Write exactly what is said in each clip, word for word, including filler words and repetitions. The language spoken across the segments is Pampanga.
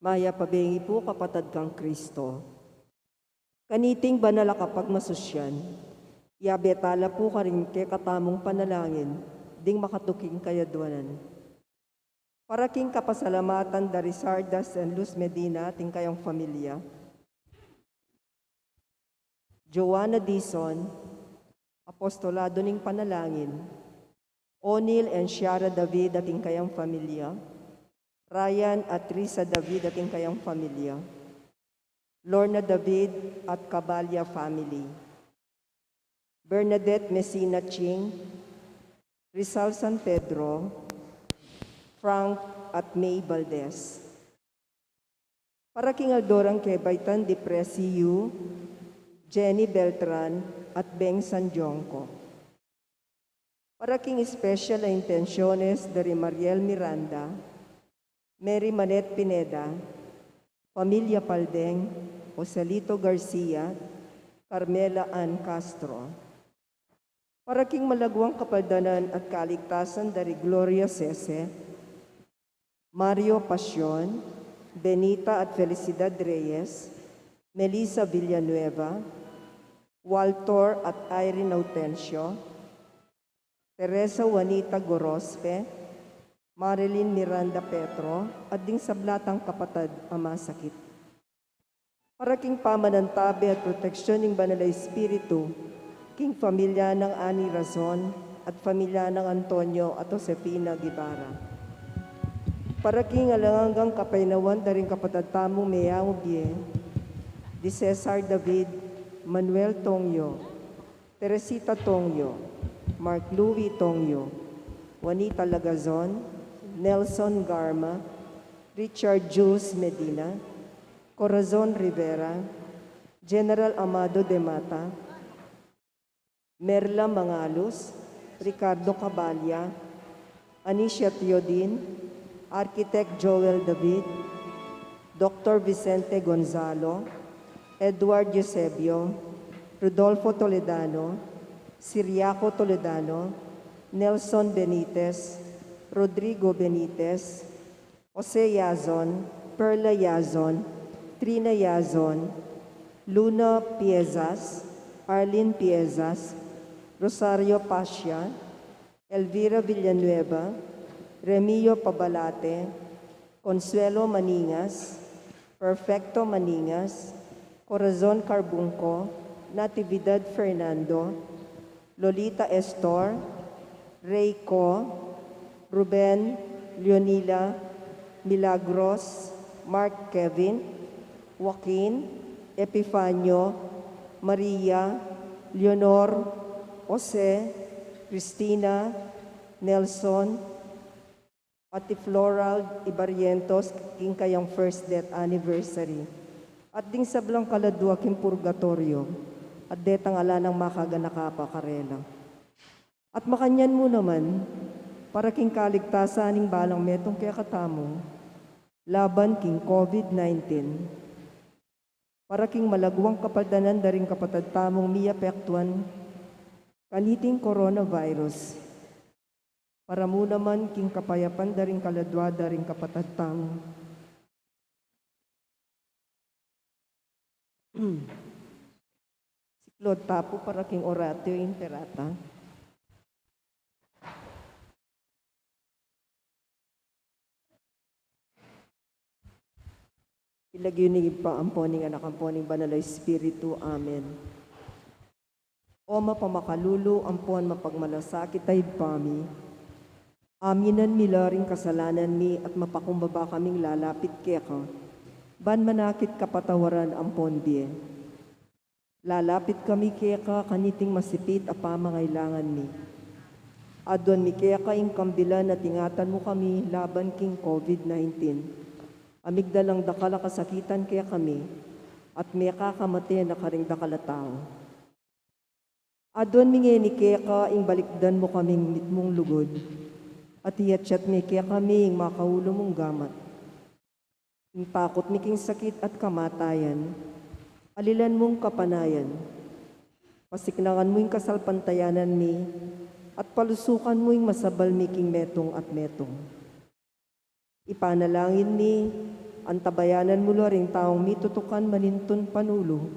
Mayap a bengi pu, kapatad kang Kristo. Kaniting banal a kapagmasusyan, yabe tala pu karing kekatamung panalangin ding makatuking kayadwanan. Para king kapasalamatan da ri Sardas and Luz Medina at ing kayang familia, Joanna Dizon, Apostolado ning Panalangin, O'Neil and Shara David at ing kayang familia, Ryan at Risa David at ing kayang familia, Lorna David at Cabalia family, Bernadette Messina Ching, Rizal San Pedro, Frank at May Valdez. Para king aldo rang kebaitan di Presi Yu, Jenny Beltran at Beng San Jongco. Para king special a intenciones da ri Mariel Miranda, Mary Manette Pineda, Familia Paldeng, Joselito Garcia, Carmela Ann Castro. Para king malaguang kapaldanan at kaligtasan da ri Gloria Sese, Mario Pasion, Benita at Felicidad Reyes, Melissa Villanueva, Walter at Irene Autencio, Teresa Juanita Gorospe, Marilyn Miranda Petro, at ding sabla tang kapatad a masakit. Para king pamanantabe at proteksyon ning Banal a Espiritu king familia nang Ani Razon at familia nang Antonio at Josefina Guevara. Para king alang anggang kapaynawan da ring kapatad tamung meyamu bie, di Cesar David, Manuel Tongyo, Teresita Tongyo, Mark Louis Tongyo, Juanita Lagazon, Nelson Garma, Richard Jules Medina, Corazon Rivera, General Amado de Mata, Merla Mangalus, Ricardo Cabalia, Anicia Teodin, Architect Joel David, Doctor Vicente Gonzalo, Edward Eusebio, Rodolfo Toledano, Siriaco Toledano, Nelson Benitez, Rodrigo Benitez, Jose Yazon, Perla Yazon, Trina Yazon, Luna Piezas, Arlene Piezas, Rosario Pasha, Elvira Villanueva, Remio Pabalate, Consuelo Maningas, Perfecto Maningas, Corazon Carbungco, Natividad Fernando, Lolita Estor, Reiko, Ruben, Leonila, Milagros, Mark Kevin, Joaquin, Epifanio, Maria, Leonor, Jose, Cristina, Nelson, at i Florald Ibarrientos king kayang first death anniversary, at ding sablang kaladua king purgatoryo, at detang ala nang makaganaka pa karela. At makanyan mu naman, para king kaligtasan ning balang metung kekatamu, laban king COVID nineteen, para king malaguang kapaldanan da ring kapatad tamung miyapektuan kaniting coronavirus, para mu naman king kapayapan da ring kaladua da ring kapatad tamu. Siklaud ta pu para king Oratio Imperata. King lagyu ning Ibpa, ampon ning Anak, ampon ning Banal a Espiritu. Amen. O mapamakalulu ampon mapagmalasakit a Ibpa mi, aminan mi la ring kasalanan mi at mapakumbaba kaming lalapit keka, ban manakit kapatawaran ampon bie. Lalapit kami keka kaniting masipit a pamangailangan mi. Aduan mi keka ing kambilan at ingatan mu kami laban king COVID nineteen. A migdalang dakal a kasakitan kekami, at mekakamate na karing dakal a tau. Aduan mi ngeni keka ing balikdan mu kaming mitmung lugud, at iyatyat mi kekami ing makaulu mung gamat. Ing takut mi king sakit at kamatayan, alilan mung kapanayan. Pasiknangan mu ing kasalpantayanan mi, at palusukan mu ing masabal mi king metung at metung. Ipanalangin mi, Antabayanan mu la ring taung mitutukan manintun panulu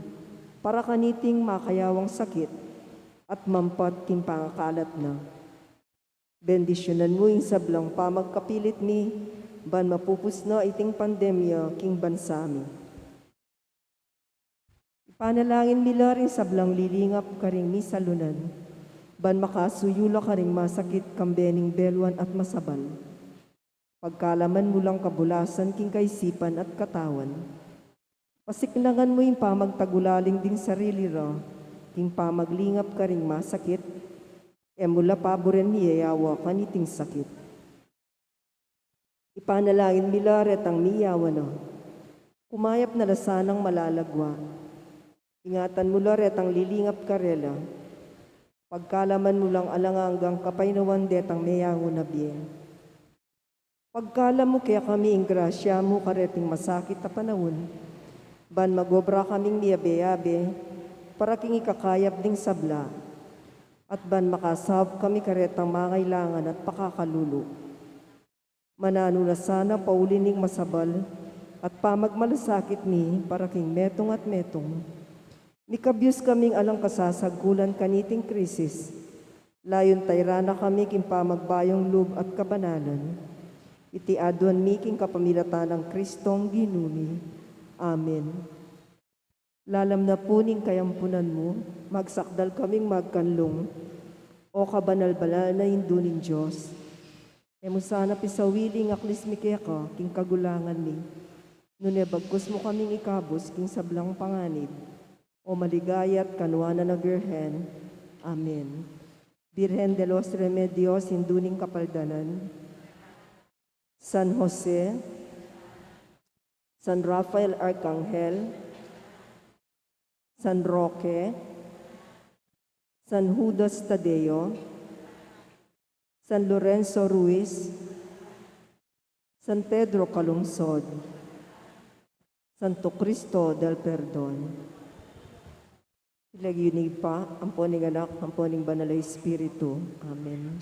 para kaniting makayawang sakit at mampat king pangakalat na. Bendisyunan mu ing sablang pamagkapilit mi, ban mapupus na iting pandemya king bansa mi. Ipanalangin mi la ring sablang lilingap karing misalunan, ban makasuyu la karing masakit kambe ning beluan at masabal. Pagkalaman mu lang kabulasan king kaisipan at katawan. Pasiknangan mu ing pamagtagulaling ding sarili ra, king pamaglingap karing masakit, e mu la paburen miyayawa kaniting sakit. Ipanalangin mi la retang miyawa na. Kumayap na la sanang malagwa. Ingatan mu la retang lilingap karela. Pagkalaman mu lang alang anggang kapaynawan detang meyangu na bie. Pagkalam mu kekami ing grasya mu kareting masakit a panaun, ban magobra kaming miyabe-yabe para king ikakayap ding sabla, at ban makasaup kami karetang mangailangan at pakakalulu. Mananu na sana pauli ning masabal at pamagmalasakit mi para king metung at metung. Mikabyus kaming alang kasasagkulan kaniting krisis. Layun tayran na kami king pamagbayung lub at kabanalan. Iti aduan mi king kapamilatan nang Kristong Ginu mi. Amen. Lalam na pu ning kayampunan mu, magsakdal kaming magkanlung, O kabanal-banal na Indu ning Dios. E mu sana pisawili ing aklis mi keka king kagulangan mi, nune bagkus mu kaming ikabus king sablang panganib, O maligaya at kanuanan a Birhen. Amen. Birhen de los Remedios, Indu ning Kapaldanan. San Jose, San Rafael Arcangel, San Roque, San Judas Tadeo, San Lorenzo Ruiz, San Pedro Calungsod, Santo Cristo del Perdon. King lagyu ning Ibpa, ampo ning Anak, ampo ning Banal a Espiritu. Amen.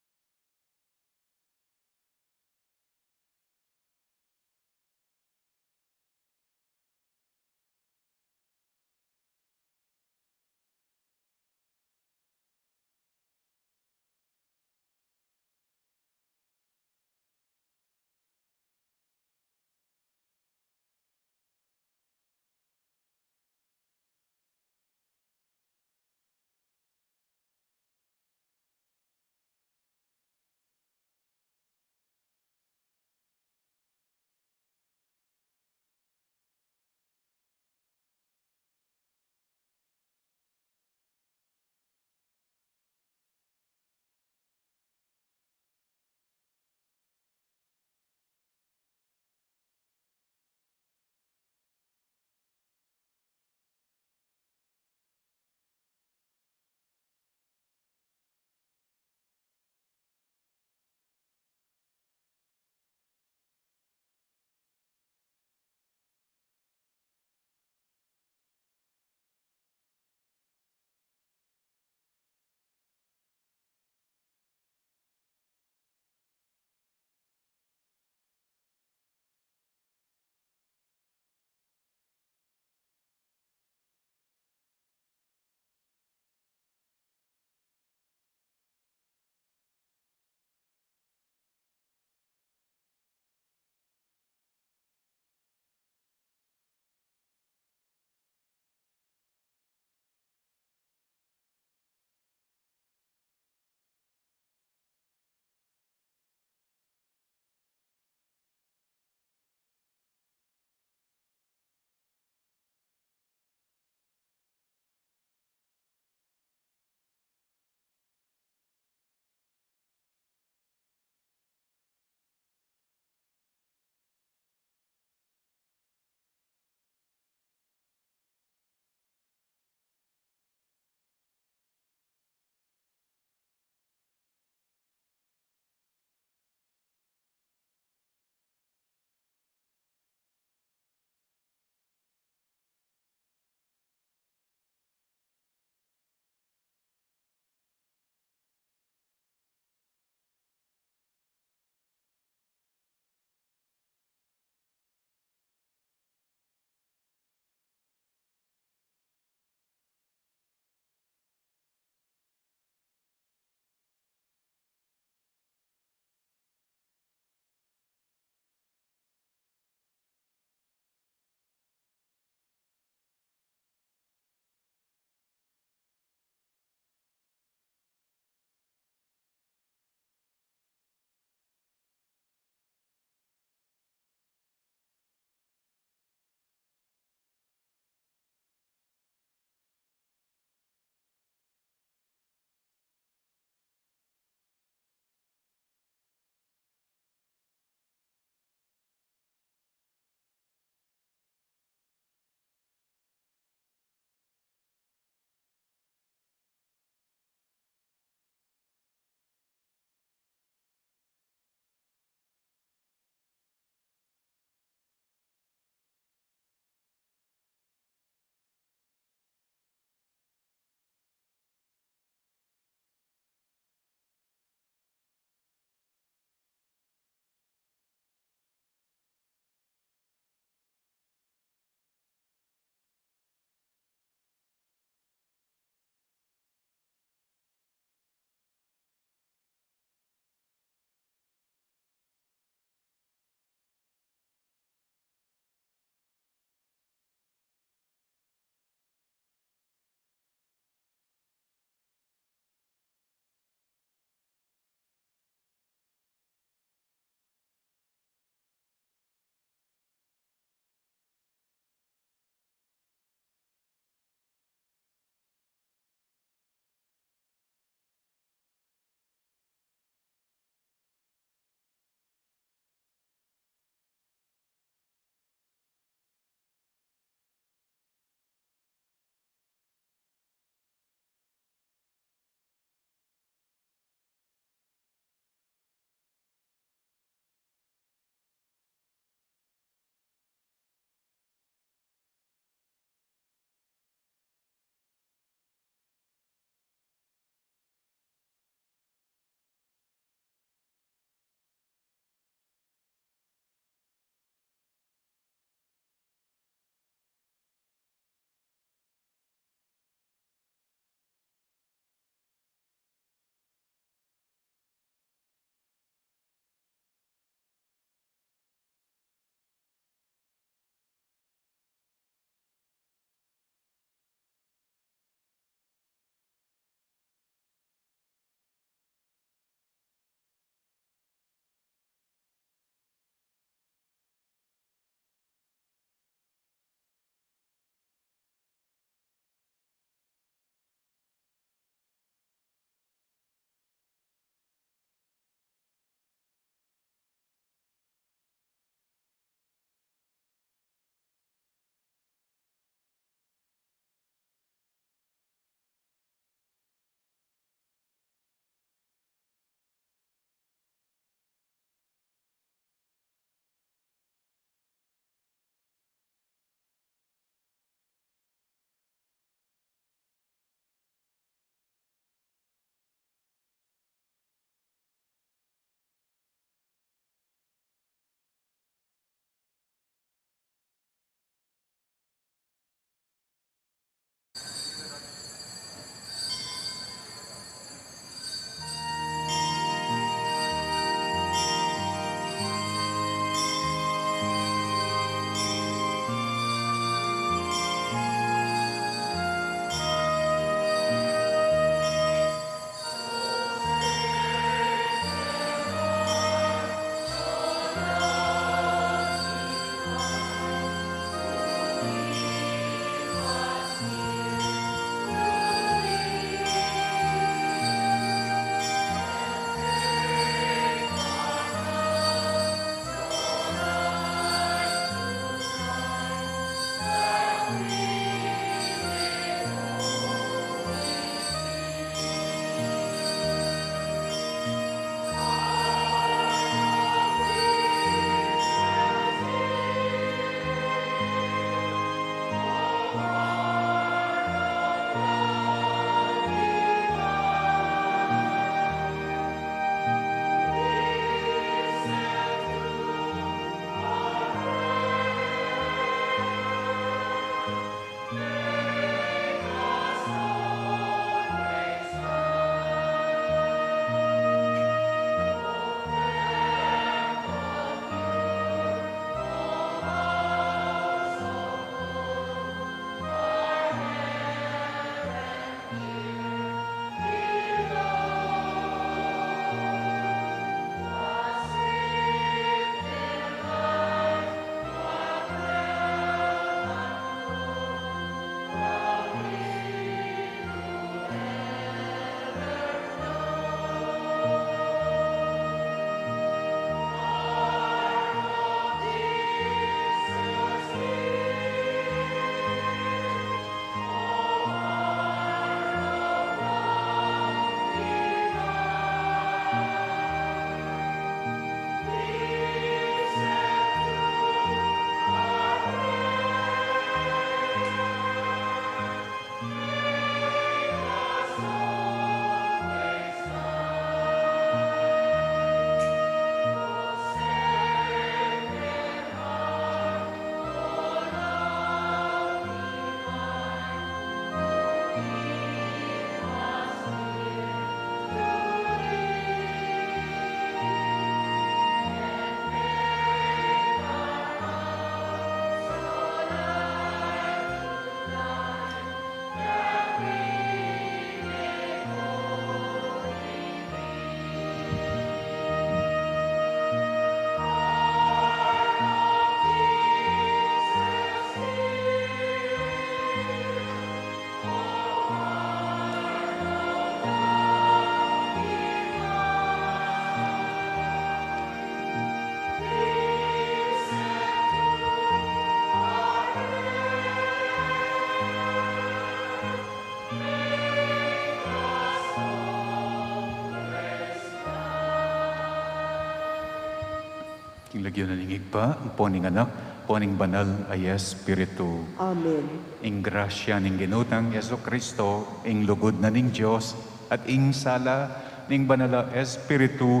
King lagyu na ning Ibpa, ampo ning Anak, ampo ning Banal a Espiritu. Amen. Ing grasya ning Ginu tang Jesucristo, ing lugud na ning Dios, at ing sala ning Banal a Espiritu,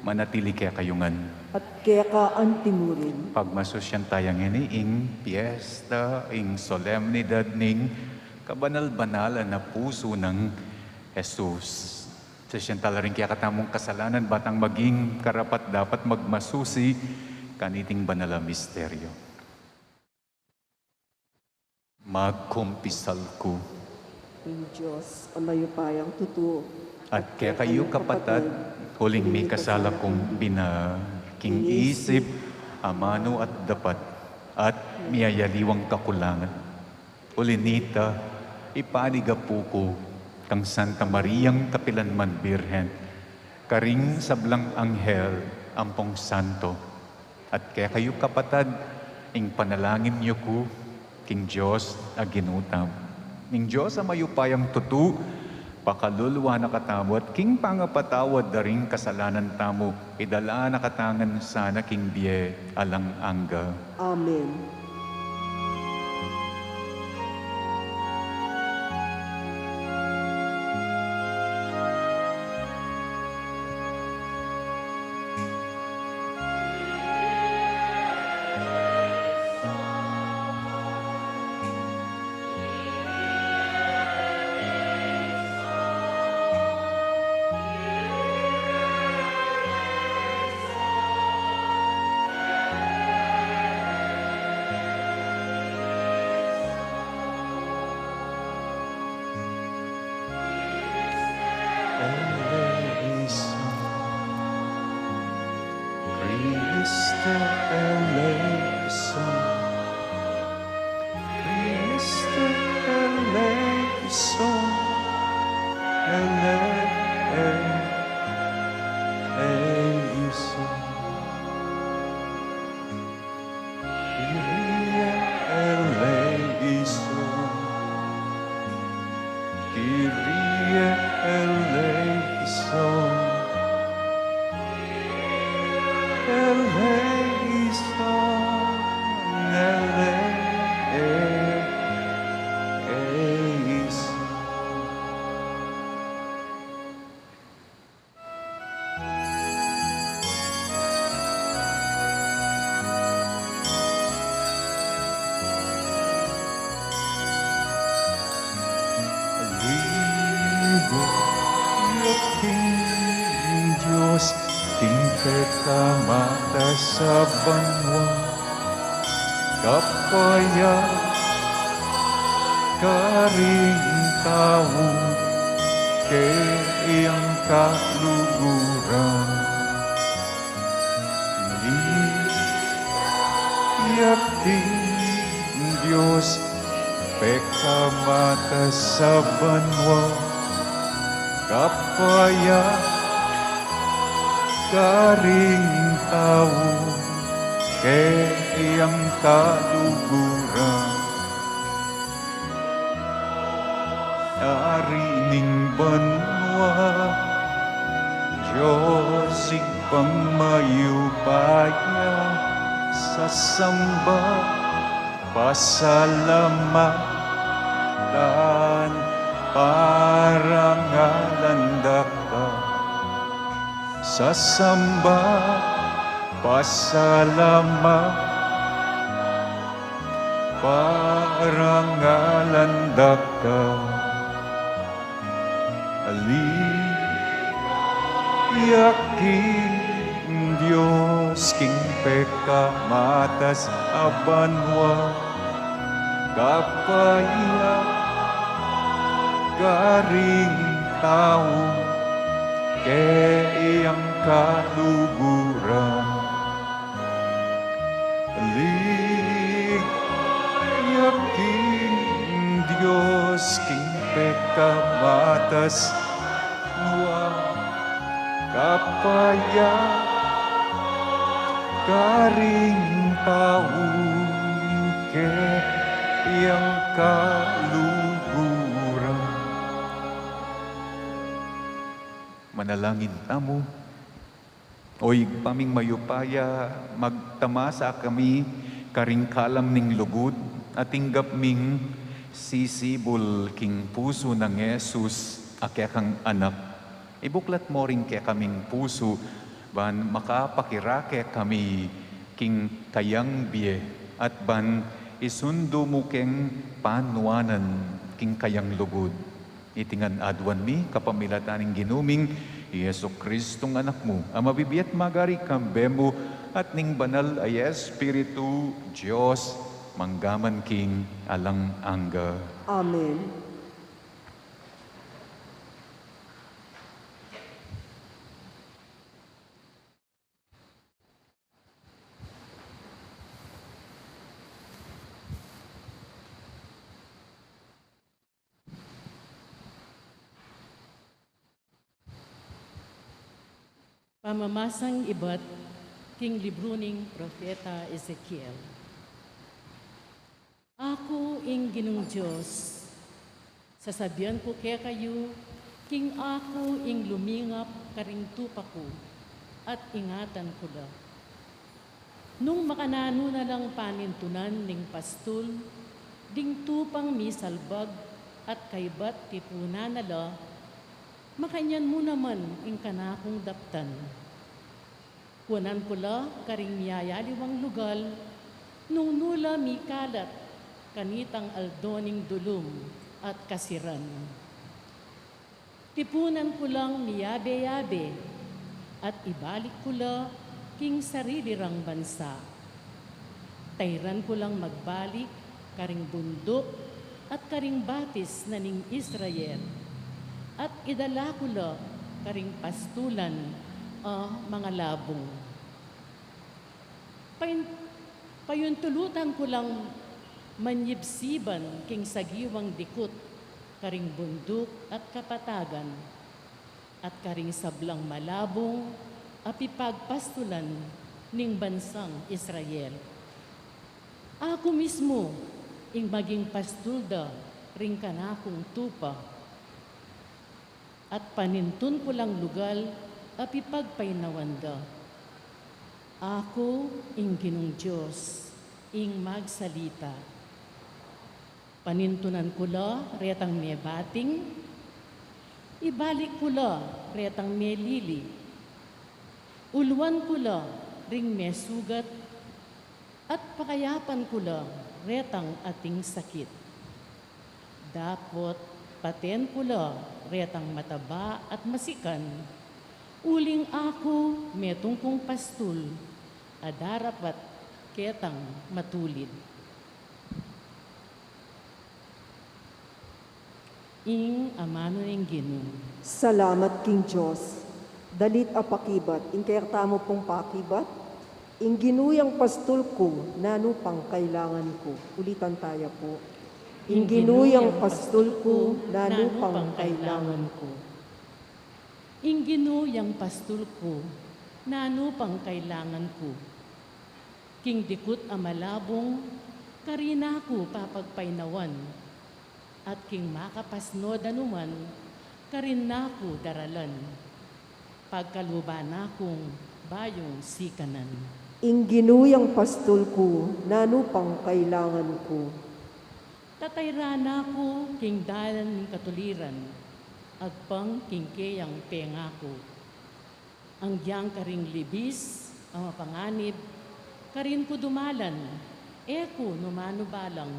manatili kekayu ngan. At keka antimurin. Pagmasusyan taya ngeni ing piesta, ing solemnidad ning kabanal-banalan a pusu nang Jesus. Sisian tala ring kekatamung kasalanan, ba tang maging karapat-dapat magmasusi kaniting banal a misteryo. Magkumpisal ku king Dios a mayupayang tutu, at kekayu kapatad, uling mikasala kung bina king isip, amanu at dapat, at miyayaliwang kakulangan. Uli nita, ipanigapu ku kang Santa Mariang kapilanman Birhen, karing sablang anghel ampong santo, at kekayu kapatad, ing panalangin yu ku king Dios a Ginu tamu. Ning Dios a mayupayang tutu, pakalulwan na katamu at king pangapatawad da ring kasalanan tamu, idala na katamu ngan sana king bie alang angga. Amen. Eleison. Christe eleison. Christe eleison. Ele-, eleison. Kyrie eleison. Kyrie eleison. Eleison, eleison. Ligaya king Dios, king pekamatas a banua. Kapaya karing tau, kayang kaluguran. Ligaya king Dios, pekamatas a banua. Kapaya karing tau, kayang kaluguran. Ari ning banua, Dios Ibpang mayupaya, sasamba, pasalamatan, parangalan da ka. Sasamba, pasalamatan, parangalan da ka. Ligaya king Dios, king pekamatas a banua. Kapaya karing tau, kayang kaluguran. Ligaya king Dios, king pekamatas a banua. Kapaya karing tau, kayang kaluguran. Manalangin tamu. O Ibpa ming mayupaya, magtamasa kami karing kalam ning lugud, a tinggap ming sisibul king pusu nang Jesus a kekang Anak. Ibuklat mo ring kekaming pusu, ban makapakirake kami king kayang bie, at ban isundu mu keng panuanan king kayang lugud. Iti ngan aduan mi kapamilatan ning Ginu ming Jesu Cristong Anak mu, a mabibie at magari kambe mu at ning Banal a Espiritu, Dios, mangga man king alang angga. Amen. Pamamasang ibat king libru ning Propeta Ezekiel. Aku ing Ginung Dios, sasabian ku kekayu, king aku ing lumingap karing tupa ku, at ingatan ku la. Nung makananu na lang panintunan ning pastul ding tupang misalbag at kaybat tipunan na la, makanyan mu naman ing kanakung daptan. Kuanan ku la karing miyayaliwang lugal, nung nu la mikalat kanitang aldo ning dulum at kasiran. Tipunan ku lang miyabe-yabe, at ibalik ku la king sarili rang bansa. Tairan ku lang magbalik karing bunduk at karing batis na ning Israel, at idala ku la karing pastulan a mangalabung. Pain-, payuntulutan ku lang manyibsiban king sagiwang dikut karing bunduk at kapatagan, at karing sablang malabung a pipagpastulan ning bansang Israel. Aku mismu ing maging pastul da ring kanakung tupa, at panintun ku lang lugal a pipagpainawan da. Aku ing Ginung Dios ing magsalita. Panintunan ku la retang mebating, ibalik ku la retang melili, uluan ku la ring mesugat, at pakayapan ku la retang ating sakit. Dapot paten ku la retang mataba at masikan, uling aku metung kung pastul a darapat ketang matulid. Ing amanu ning Ginu. Salamat king Dios. Dalit a pakibat, ing kekatamu pung pakibat, ing Ginu yang pastul ku, nanu pang kailangan ku. Ulitan taya pu. Ing Ginu yang pastul ku, nanu pang kailangan ku. Ing Ginu yang pastul ku, nanu pang kailangan ku. King dikut a malabung, karin na ku papagpainawan, at king makapasnud a numan, karin na ku daralan. Pagkaluban na kung bayung sikanan. Ing Ginu yang pastul ku, nanu pang kailangan ku. Tatairan na ku king dalan ning katuliran, agpang king keyang pengaku. Anggiyang karing libis a mapanganib, karin ku dumalan, e ku numanu balang.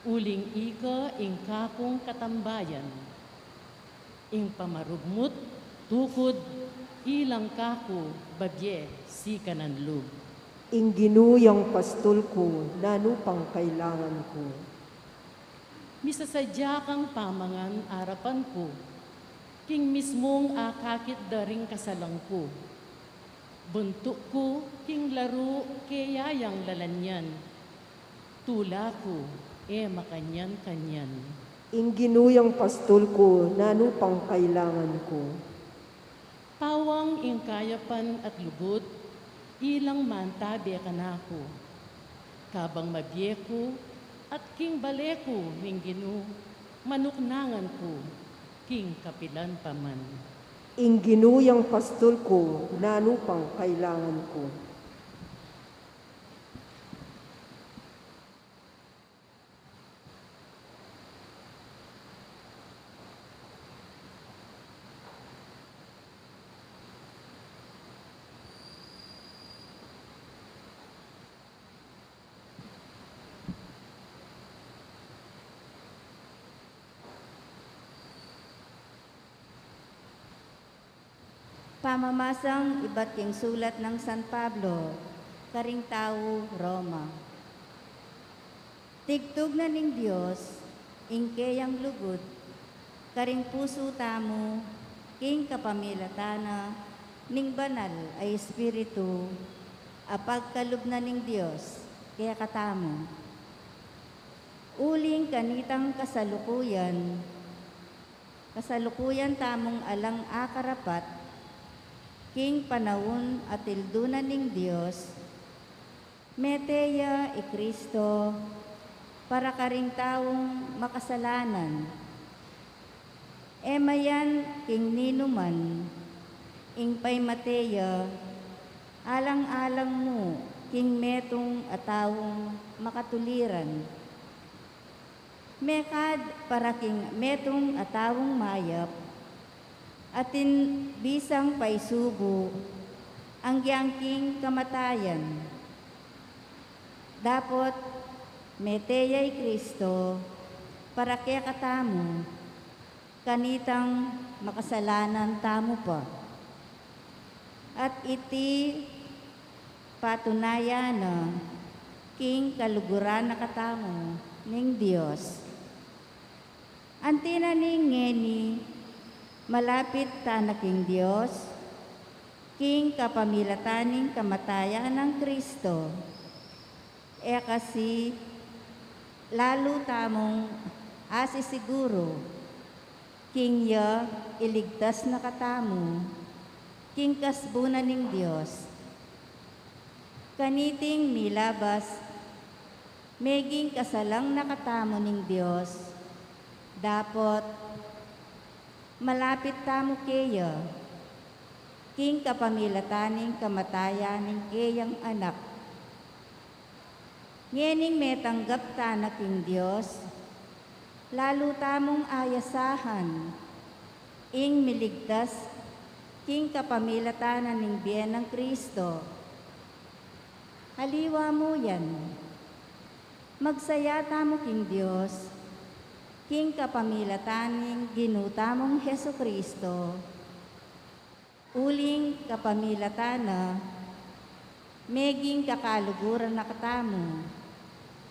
Uling ika ing kakung katambayan. Ing pamarugmut, tukud, ilang kaku babie sikanan lub. Ing Ginu yang pastul ku, nanu pang kailangan ku. Misasadya kang pamangan arapan ku, king mismung akakit da ring kasalang ku. Buntuk ku king laru keya yang lalanyan. Tula ku, e makanyan-kanyan. Ing Ginu yang pastul ku, nanu pang kailangan ku. Pawang ing kayapan at lugud, ilang mantabe kanaku. Kabang mabie ku, at king bale ku ning Ginu, manuknangan ku, king kapilan pa man. Ing Ginu yang pastul ku, nanu pang kailangan ku? Pamamasang ibat king sulat nang San Pablo karing tau Roma. Tigtug na ning Dios ing keyang lugud karing pusu tamu king kapamilatan na ning Banal a Espiritu a pagkalub na ning Dios kekatamu. Uling kanitang kasalukuyan, kasalukuyan tamung alang akarapat king panaun a tildu na ning Dios, mete ya i Kristo para karing taung makasalanan. E mayan king ninuman ing paimate ya alang-alang mu king metung a taung makatuliran. Mekad para king metung a taung mayap, atin bisang paisubu anggyang king kamatayan. Dapot mete ya i Kristo para kekatamu, kanitang makasalanan tamu pa. At iti patunayan na king kaluguran na katamu ning Dios. Anti na ning ngeni, malapit tana king Dios king kapamilatan ning kamatayan nang Kristo. E kasi lalu tamung asisiguru king ya iligtas na katamu king kasbu na ning Dios. Kaniting milabas, meging kasalang na katamu ning Dios, dapot malapit tamu keya king kapamilatan ning kamatayan ning keyang Anak. Ngening metanggap tana king Dios, lalu tamung ayasahan ing miligtas king kapamilatan na ning bie nang Kristo. Aliwa mu yan, magsaya tamu king Dios king kapamilatan ning Ginu tamung Jesu-Kristo. Uling kapamilatan na, meging kakaluguran na katamu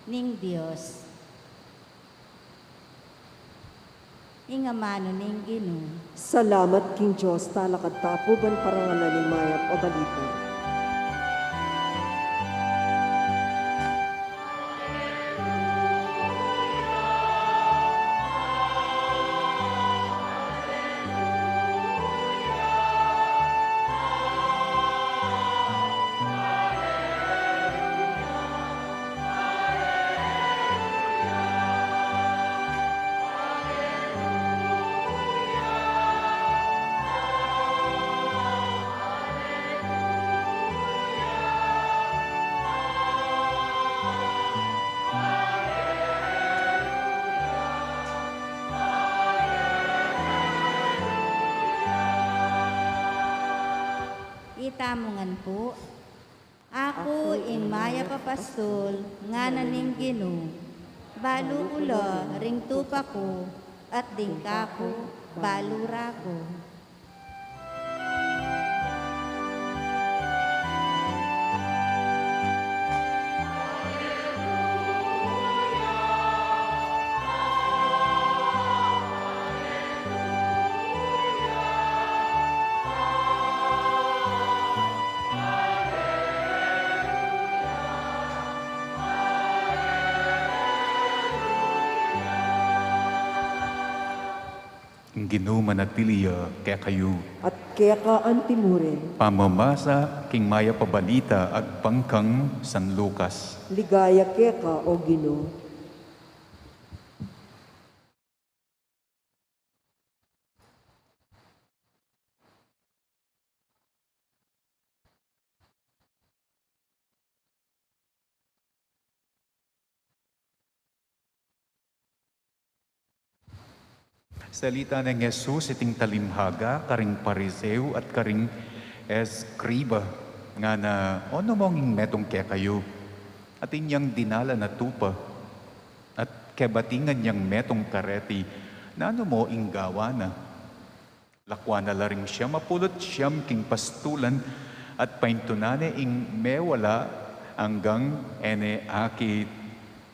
ning Dios. Ing amanu ning Ginu. Salamat king Dios. Talakad ta pu ban parangalan ing mayap a balita. Itamu ngan pu. Aku ing mayap a pastul, ngana ning Ginu. Balu ku la ring tupa ku, at ding kaku balu ra ku. Ing Ginu manatili ya kekayu. At keka antimurin. Pamamasa king mayap a balita agpang kang San Lucas. Ligaya keka, O Ginu. Salita neng Jesus iting talimhaga karing Pariseo at karing eskriba, ngana, "O nu mong ing metung kekayu?" At inyang dinalan a tupa, at kebatingan yang metung kareti, "Nanu mo ing gawa na?" Lakwan na la ring siyam a pulu't siyam king pastulan, at paintunan ne ing mewala anggang e ne akit.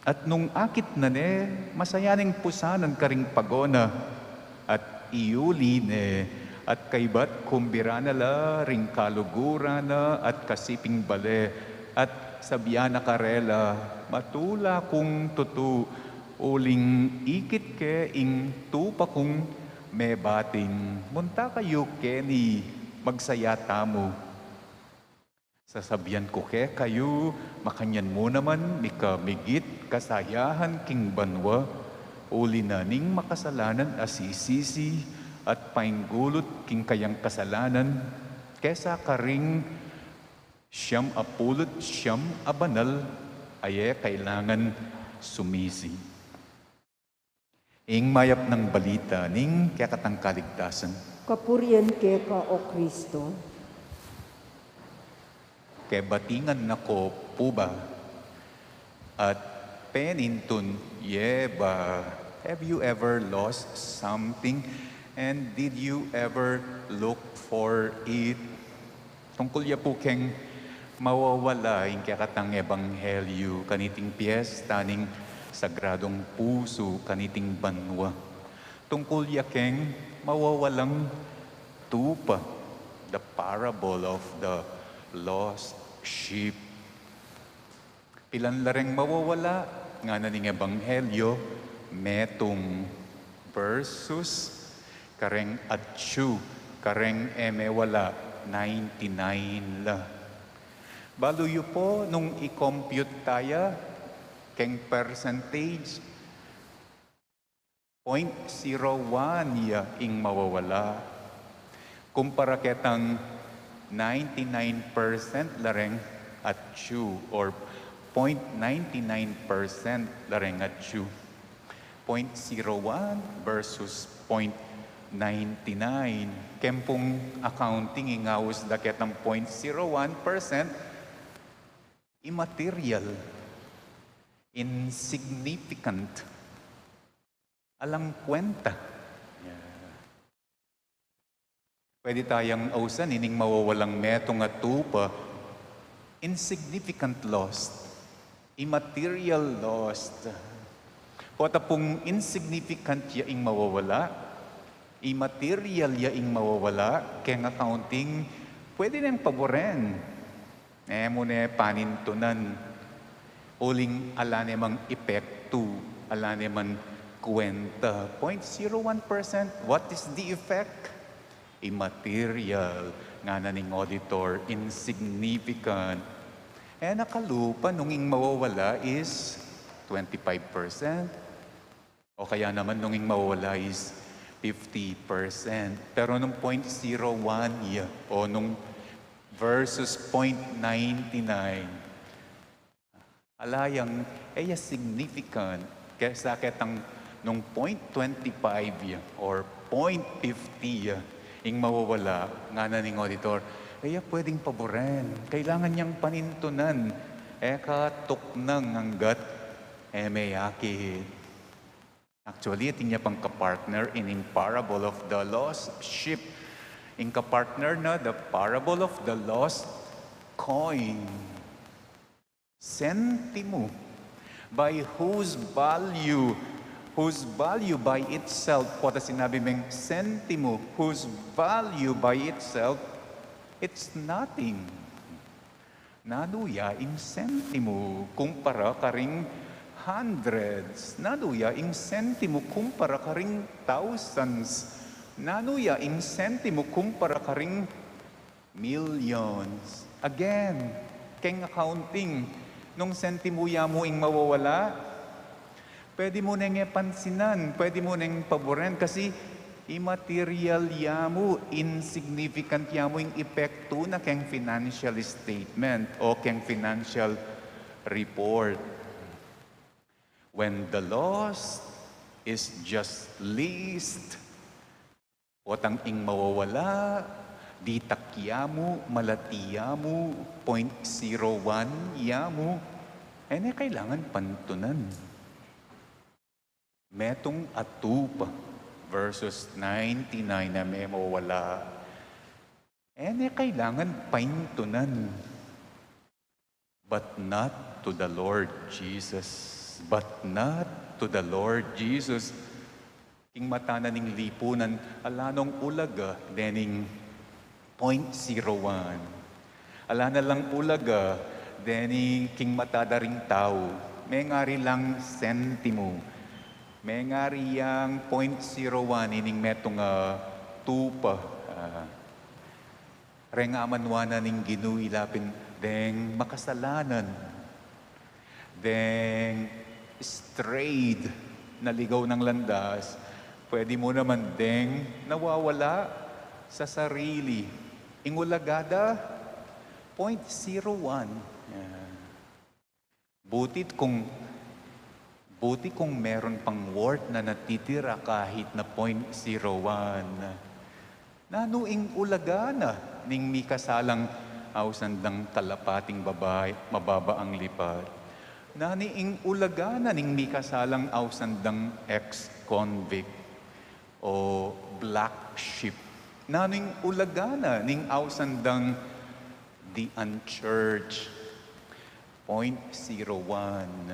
At nung akit na ne, masayan neng pusanan karing pago na, at iyuli ne, at kaybat kumbira na la ring kaluguran na at kasiping bale, at sabian na karela, "Matula kung tutu, uling ikit ke ing tupa kung mebating, munta kayu keni, magsaya tamu." Sasabian ku kekayu, makanyan mu naman mikamigit kasayahan king banua, uli na ning makasalanan a sisisi at painggulut king kayang kasalanan, kesa karing siyam a pulu't siyam a banal a e kailangan sumisi. Ing mayap nang balita ning kekatang kaligtasan. Kapurian keka, O Kristo. Kebatingan na ko pu ba at penintun ye ba? Have you ever lost something, and did you ever look for it? Tungkul ya pu keng mawawala ing kekatang ebanghelyu kaniting piesta ning Sagradong Pusu kaniting banua. Tungkul ya keng mawawalang tupa, the parable of the lost sheep. Pilan la reng mawawala, ngana ning ebanghelyu, metung versus kareng atyu, kareng e mewala, ninety-nine la. Balu yu pu nung i-compute taya keng percentage, point zero one ya ing mawawala. Kumpara ketang ninety-nine percent la reng atyu, or point ninety-nine percent la reng atyu. Point zero one versus point ninety-nine. Keng pung accounting, ing aus da ketang point zero one percent, immaterial, insignificant, alang kwenta. Yeah. Pwede tayang ausan ining mawawalang metung a tupa, insignificant lost, immaterial lost. Pota pung insignificant ya ing mawawala, immaterial ya ing mawawala, keng accounting, pwede neng paburen. E mu ne panintunan, uling ala ne mang epektu, ala ne mang kwenta. Point zero one percent, what is the effect? Immaterial, ngana ning auditor, insignificant. E na kalupa nung ing mawawala is twenty-five percent. O kaya naman nung ing mawawala is fifty percent. Pero nung point zero one ya, o nung versus point ninety-nine, ala yang, e ya significant kesa ketang nung point twenty-five ya, or point fifty ya, ing mawawala, ngana ning auditor, e ya pwedeng paburen. Kailangan yang panintunan. E ka tuknang anggat e me akit. Actually, atin ya pang kapartner ining parable of the lost sheep. Ing kapartner na, the parable of the lost coin. Sentimo. By whose value, whose value by itself, pota sinabi meng sentimo, whose value by itself, it's nothing. Nanu ya ing sentimo kumpara karing hundreds? Nanu ya ing sentimo kumpara karing thousands? Nanu ya ing sentimo kumpara karing millions? Again, keng accounting, nung sentimo ya mu ing mawawala, pwede mu neng e pansinan, pwede mu neng paburen, kasi immaterial ya mu, insignificant ya mu ing epektu na keng financial statement o keng financial report. When the lost is just least, Potang ing mawawala, ditak ya mu, malati ya mu, point zero one ya mu, e ne kailangan pantunan. Metung a tupa versus ninety-nine a mewawala, e ne kailangan paintunan. But not to the Lord Jesus. But not to the Lord Jesus. King mata na ning lipunan, ala nong ulaga dening point zero one. Ala na lang ulaga dening king mata da ring tau. Mengari lang sentimu. Mengari yang point zero one ining metung a tupa. Ah, rengaman wa na ning Ginu ila pin deng makasalanan, deng strayed, naligaw ng landas, pwede mu naman deng nawawala sa sarili. Ing ulaga da, point zero one. Yan. Butit kung, buti kung meron pang worth na natitira kahit na point zero one. Nanu ing ulaga na ning mikasalang ausan dang kalapating babai, mababa ang lipat? Nanu ing ulaga na ning mikasalang ausan dang ex-convict o black sheep? Nanu ing ulaga na ning ausan dang the unchurched? Point zero one.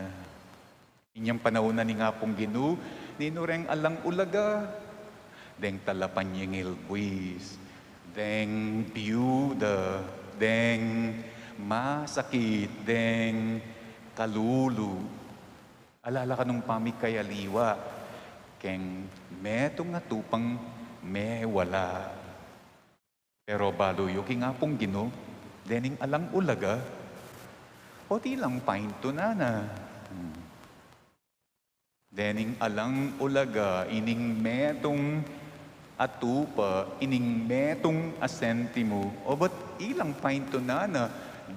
Inyang panaun na ning Apung Ginu, ninu reng alang ulaga? Deng talapanyingil buis, deng biyuda, deng masakit, deng kalulu. Ala la kanung pamikayaliwa keng metung a tupang mewala. Pero balu yu king Apung Ginu dening alang ulaga, o tilang paintunan na? Hmm. Dening alang ulaga, ining metung a tupa, ining metung a sentimu, o ba't ilang paintunan na?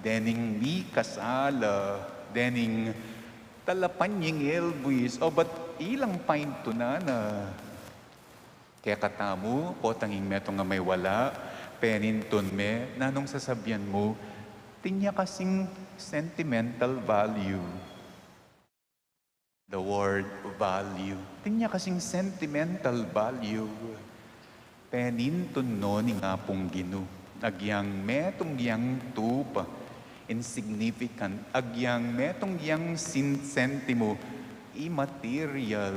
Dening mikasala, dening talapanyingil buis, o ba't ilang paintunan na? Kekatamu, potang ing metung a mewala, penintun me, nanung sasabian mu? Tinya kasing sentimental value. The word value. Tinya kasing sentimental value. Penintun no ning Apung Ginu. Agyang metung yang tupa, insignificant. Agyang metung yang sin-, sentimu, immaterial.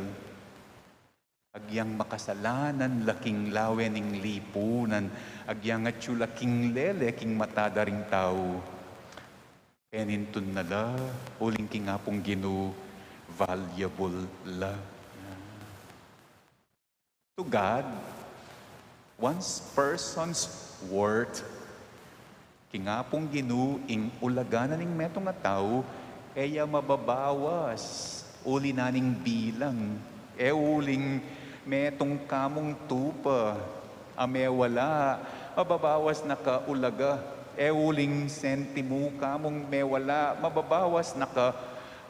Agyang makasalanan la king lawe ning lipunan, agyang atyu la king lele king mata da ring tau. Penintun na la, uling king Apung Ginu, valuable la. To God, one person's worth, king Apung Ginu, ing ulaga na ning metung a tau, e ya mababawas, uli na ning bilang, e uling metung kamung tupa a mewala, mababawas na ka ulaga, e uling sentimu kamung mewala, mababawas na ka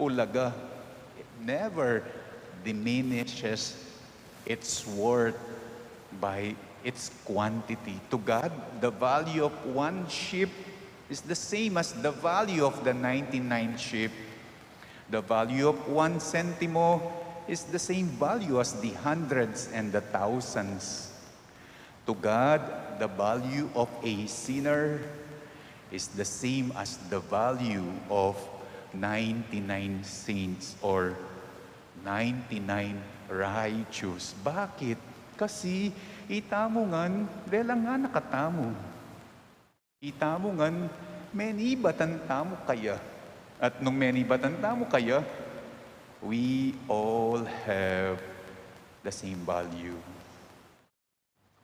ulaga. It never diminishes its worth by its quantity. To God, the value of one sheep is the same as the value of the ninety-nine sheep. The value of one sentimo is the same value as the hundreds and the thousands. To God, the value of a sinner is the same as the value of ninety-nine saints or ninety-nine righteous. Bakit? Kasi itamu ngan, lelang ngana katamu. Itamu ngan, menibatan tamu kaya. At nung menibatan tamu kaya, we all have the same value.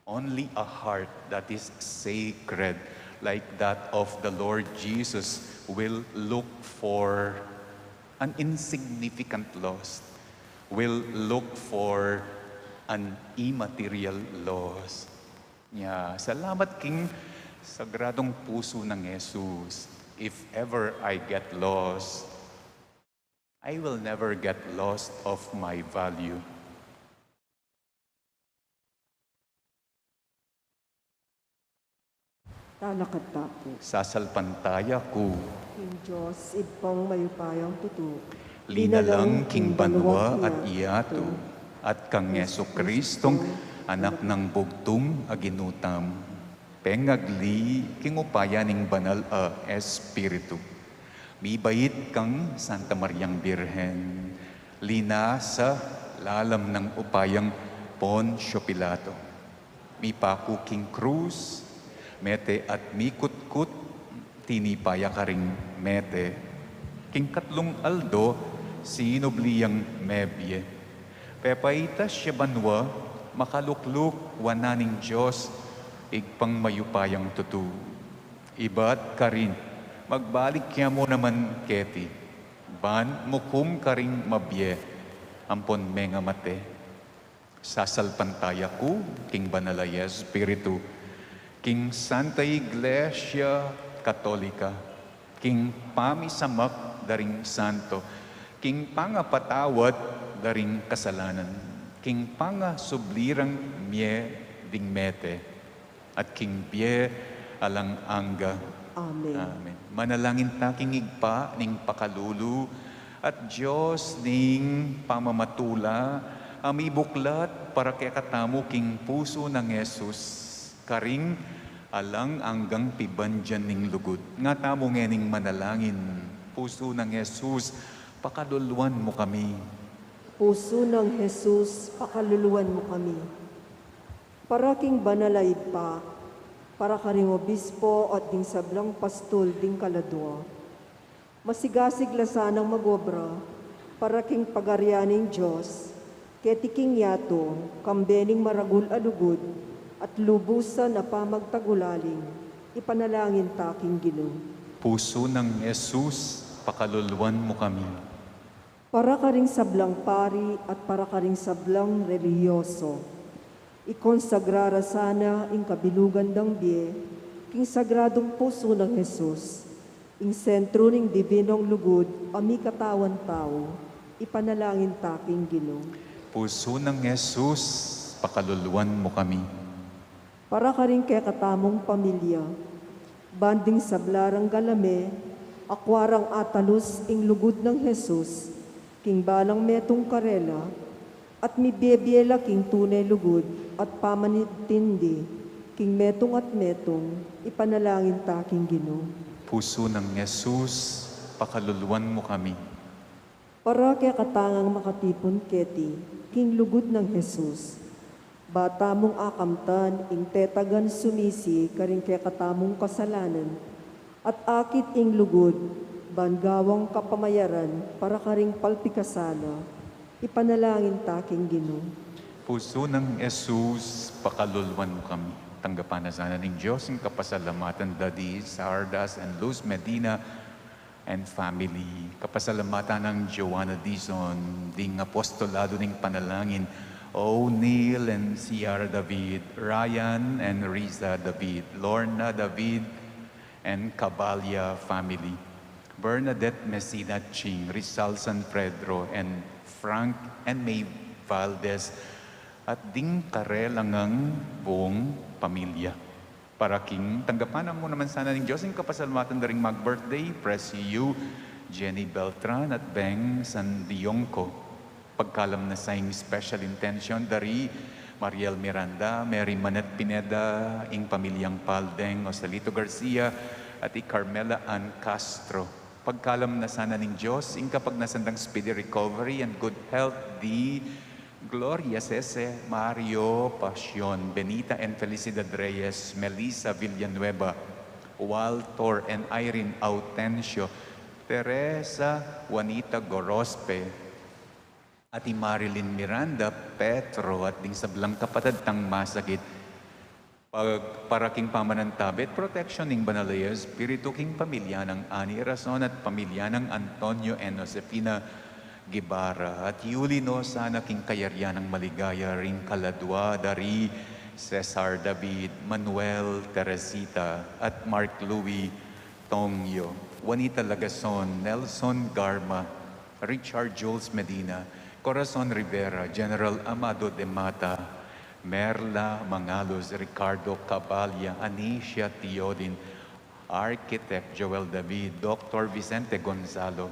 Only a heart that is sacred, like that of the Lord Jesus, will look for an insignificant loss, will look for an immaterial loss. Nya, salamat king Sagradong Pusu nang Jesus. If ever I get lost, I will never get lost of my value. Talakad ta pu. Sasalpantaya ku king Dios, Ibpang mayupayang tutu. Linalang king banua at yatu, at kang Jesucristong Anak nang bugtung a Ginu tamu, pengagli king upaya ning Banal a Espiritu, mibait kang Santa Mariang Birhen, linasa lalam nang upayang Poncio Pilato, mipaku king krus, mete at mikutkut, tinipa ya karing mete. King katlung aldo, sinubli yang mebie. Pepaitas ya banua, makalukluk wanan ning Dios, Ibpang mayupayang tutu. Ibat karin, magbalik ya mu naman keti, ban mukum karing mabie ampon mengamate. Sasalpantaya ku king Banal a Espiritu, king Santa Iglesia Katolika, king pamisamak da ring santo, king pangapatawad da ring kasalanan, king pangasubli rang mie ding mete, at king bie alang angga. Amen. Amen. Manalangin ta king Ibpa ning pakalulu at Dios ning pamamatula, a mibuklat para kekatamu king pusu nang Jesus, karing alang anggang pibandian ning lugud. Nga tamu ngening manalangin: Pusu nang Jesus, pakaluluan mu kami. Pusu nang Jesus, pakaluluan mu kami. Para king Banal a Ibpa, para karing obispo at ding sablang pastul ding kaladua, masigasig la sanang mag-obra para king pagarian ning Dios, keti king yatu, kambe ning maragul a lugud at lubusan a pamagtagulaling, ipanalangin ta king Ginu. Pusu nang Jesus, pakaluluan mu kami. Para karing sablang pari at para karing sablang relihiyoso, ikonsagra ra sana ing kabilugan dang bie king sagradung pusu nang Jesus, ing sentru ning dibinong lugud a mikatawan tau, ipanalangin ta king Ginu. Pusu nang Jesus, pakaluluan mu kami. Para karing kekatamung pamilya, ban ding sabla rang galame, akua rang atalus ing lugud nang Jesus king balang metung karela, at mibie-bie la king tune lugud at pamanintindi king metung at metung, ipanalangin ta king Ginu. Pusu nang Jesus, pakaluluan mu kami. Para kekatang makatipun keti king lugud nang Jesus, ba tamung akamtan ing tetagan sumisi karing kekatamung kasalanan, at akit ing lugud ban gawang kapamayaran para karing palpikasala, ipanalangin ta king Ginu. Pusu nang Jesus, pakaluluan mu kami. Tanggapan na sana ning Dios ing kapasalamatan da di Sardas and Luz Medina and family. Kapasalamatan nang Joanna Dizon, ding apostolado ning panalangin, O'Neill and Sierra David, Ryan and Riza David, Lorna David and Cabalia family, Bernadette Messina Ching, Rizal San Pedro, and Frank and May Valdez, at ding karelang buong pamilya. Para king tanggapan na mu naman sana ning Dios ing kapasalamatan da ring mag-birthday, Presi U Jenny Beltran at Beng San Diongco. Pagkalam na sa ing special intention da ri Mariel Miranda, Mary Manette Pineda, ing pamilyang Paldeng, Joselito Garcia, at i Carmela Ann Castro. Pagkalam na sana ning Dios ing kapagnasan dang speedy recovery and good health di Gloria Sese, Mario Pasion, Benita and Felicidad Reyes, Melissa Villanueva, Walter and Irene Autencio, Teresa Juanita Gorospe, at i Marilyn Miranda, Petro, at ding sablang kapatad tang masakit. Pag, para king pamanantabe at protection ning Banal a Espiritu king pamilya nang Ani Rason at pamilya nang Antonio and Josefina Guevara, at yuli no sana king kayarian nang maligaya ring kaladua da ri Cesar David, Manuel, Teresita, at Mark Louis Tongyo, Juanita Lagason, Nelson Garma, Richard Jules Medina, Corazon Rivera, General Amado de Mata, Merla Mangalus, Ricardo Cabalia, Anicia Teodin, Architect Joel David, Doctor Vicente Gonzalo,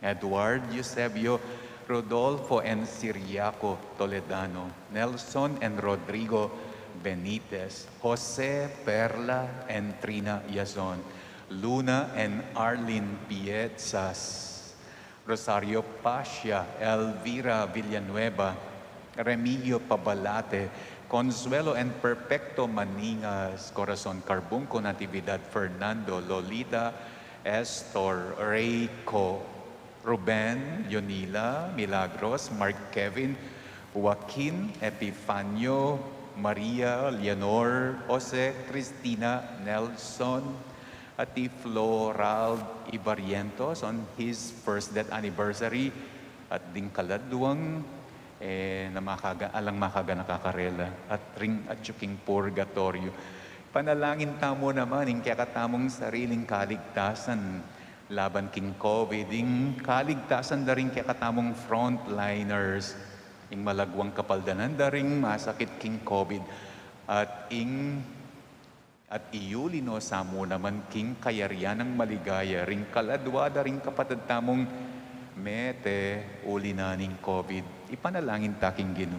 Edward Eusebio, Rodolfo and Siriaco Toledano, Nelson and Rodrigo Benitez, Jose, Perla and Trina Yazon, Luna and Arlene Piezas, Rosario Pasha, Elvira Villanueva, Remigio Pabalate, Consuelo and Perfecto Maningas, Corazon Carbunco, Natividad Fernando, Lolita Estor, Reiko, Ruben, Leonila, Milagros, Mark Kevin, Joaquin, Epifanio, Maria, Leonor, Jose, Cristina, Nelson, at i Floral Ibarrientos on his first death anniversary, at ding kaladwang, eh, na makaga-, alang makaganaka karela, at ring atyu king purgatoryo. Panalangin tamu naman ing kekatamung sariling kaligtasan laban king COVID, ing kaligtasan da ring kekatamung frontliners, ing malagwang kapaldanan da ring masakit king COVID, at ing at iyuli no sa mu naman king kayarian nang maligaya ring kaladwa da ring kapatad tamung mete uli na ning COVID. Ipanalangin ta king Ginu.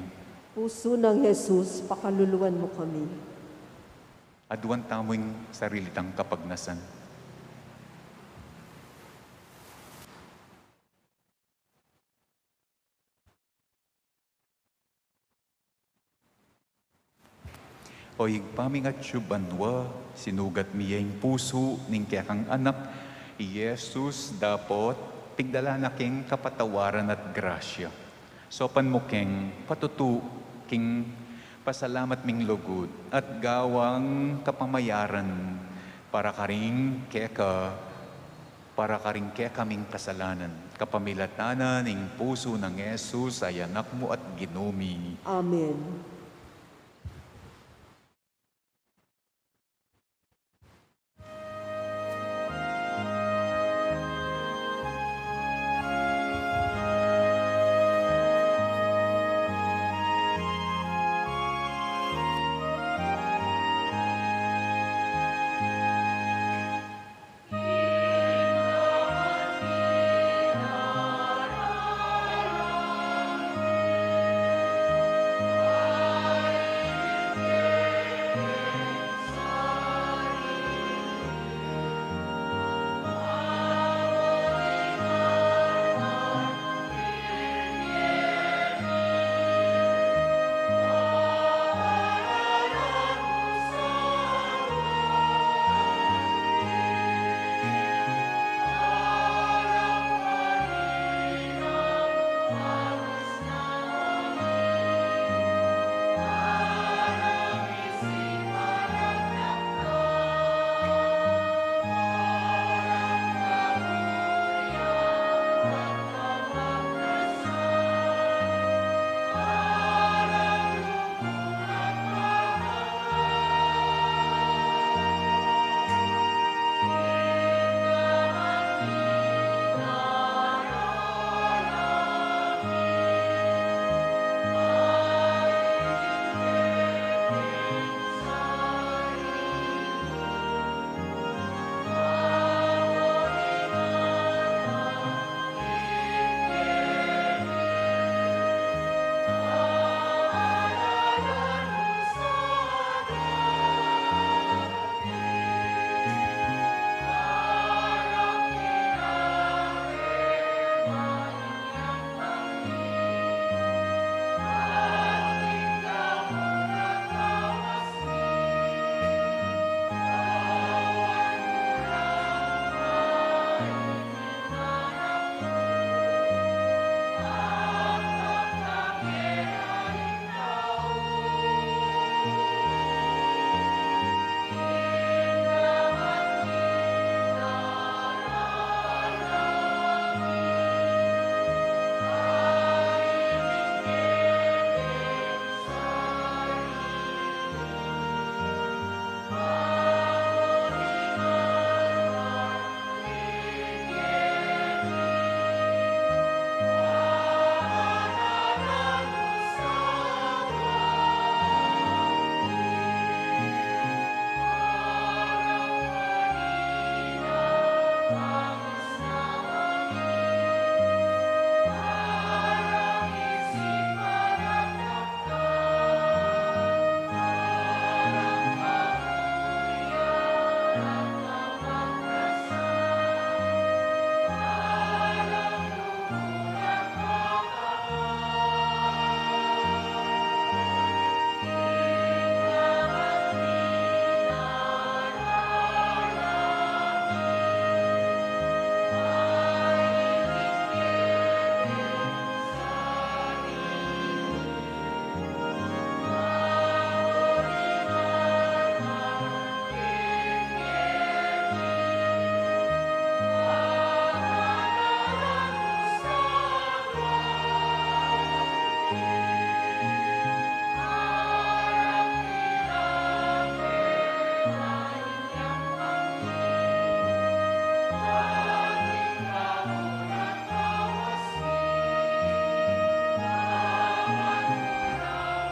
Pusu nang Jesus, pakaluluan mu kami. Aduan tamu ing sarili tang kapagnasan. O Ibpa ming atsu banua, sinugat mi ya ing pusu ning kekang Anak, i Jesus, dapot pigdala na keng kapatawaran at grasya. Saupan mu keng patutu king pasalamat ming lugud at gawang kapamayaran para karing keka para karing kekaming kasalanan, kapamilatan na ning pusu nang Jesus a Anak mu at Ginu mi. Amen.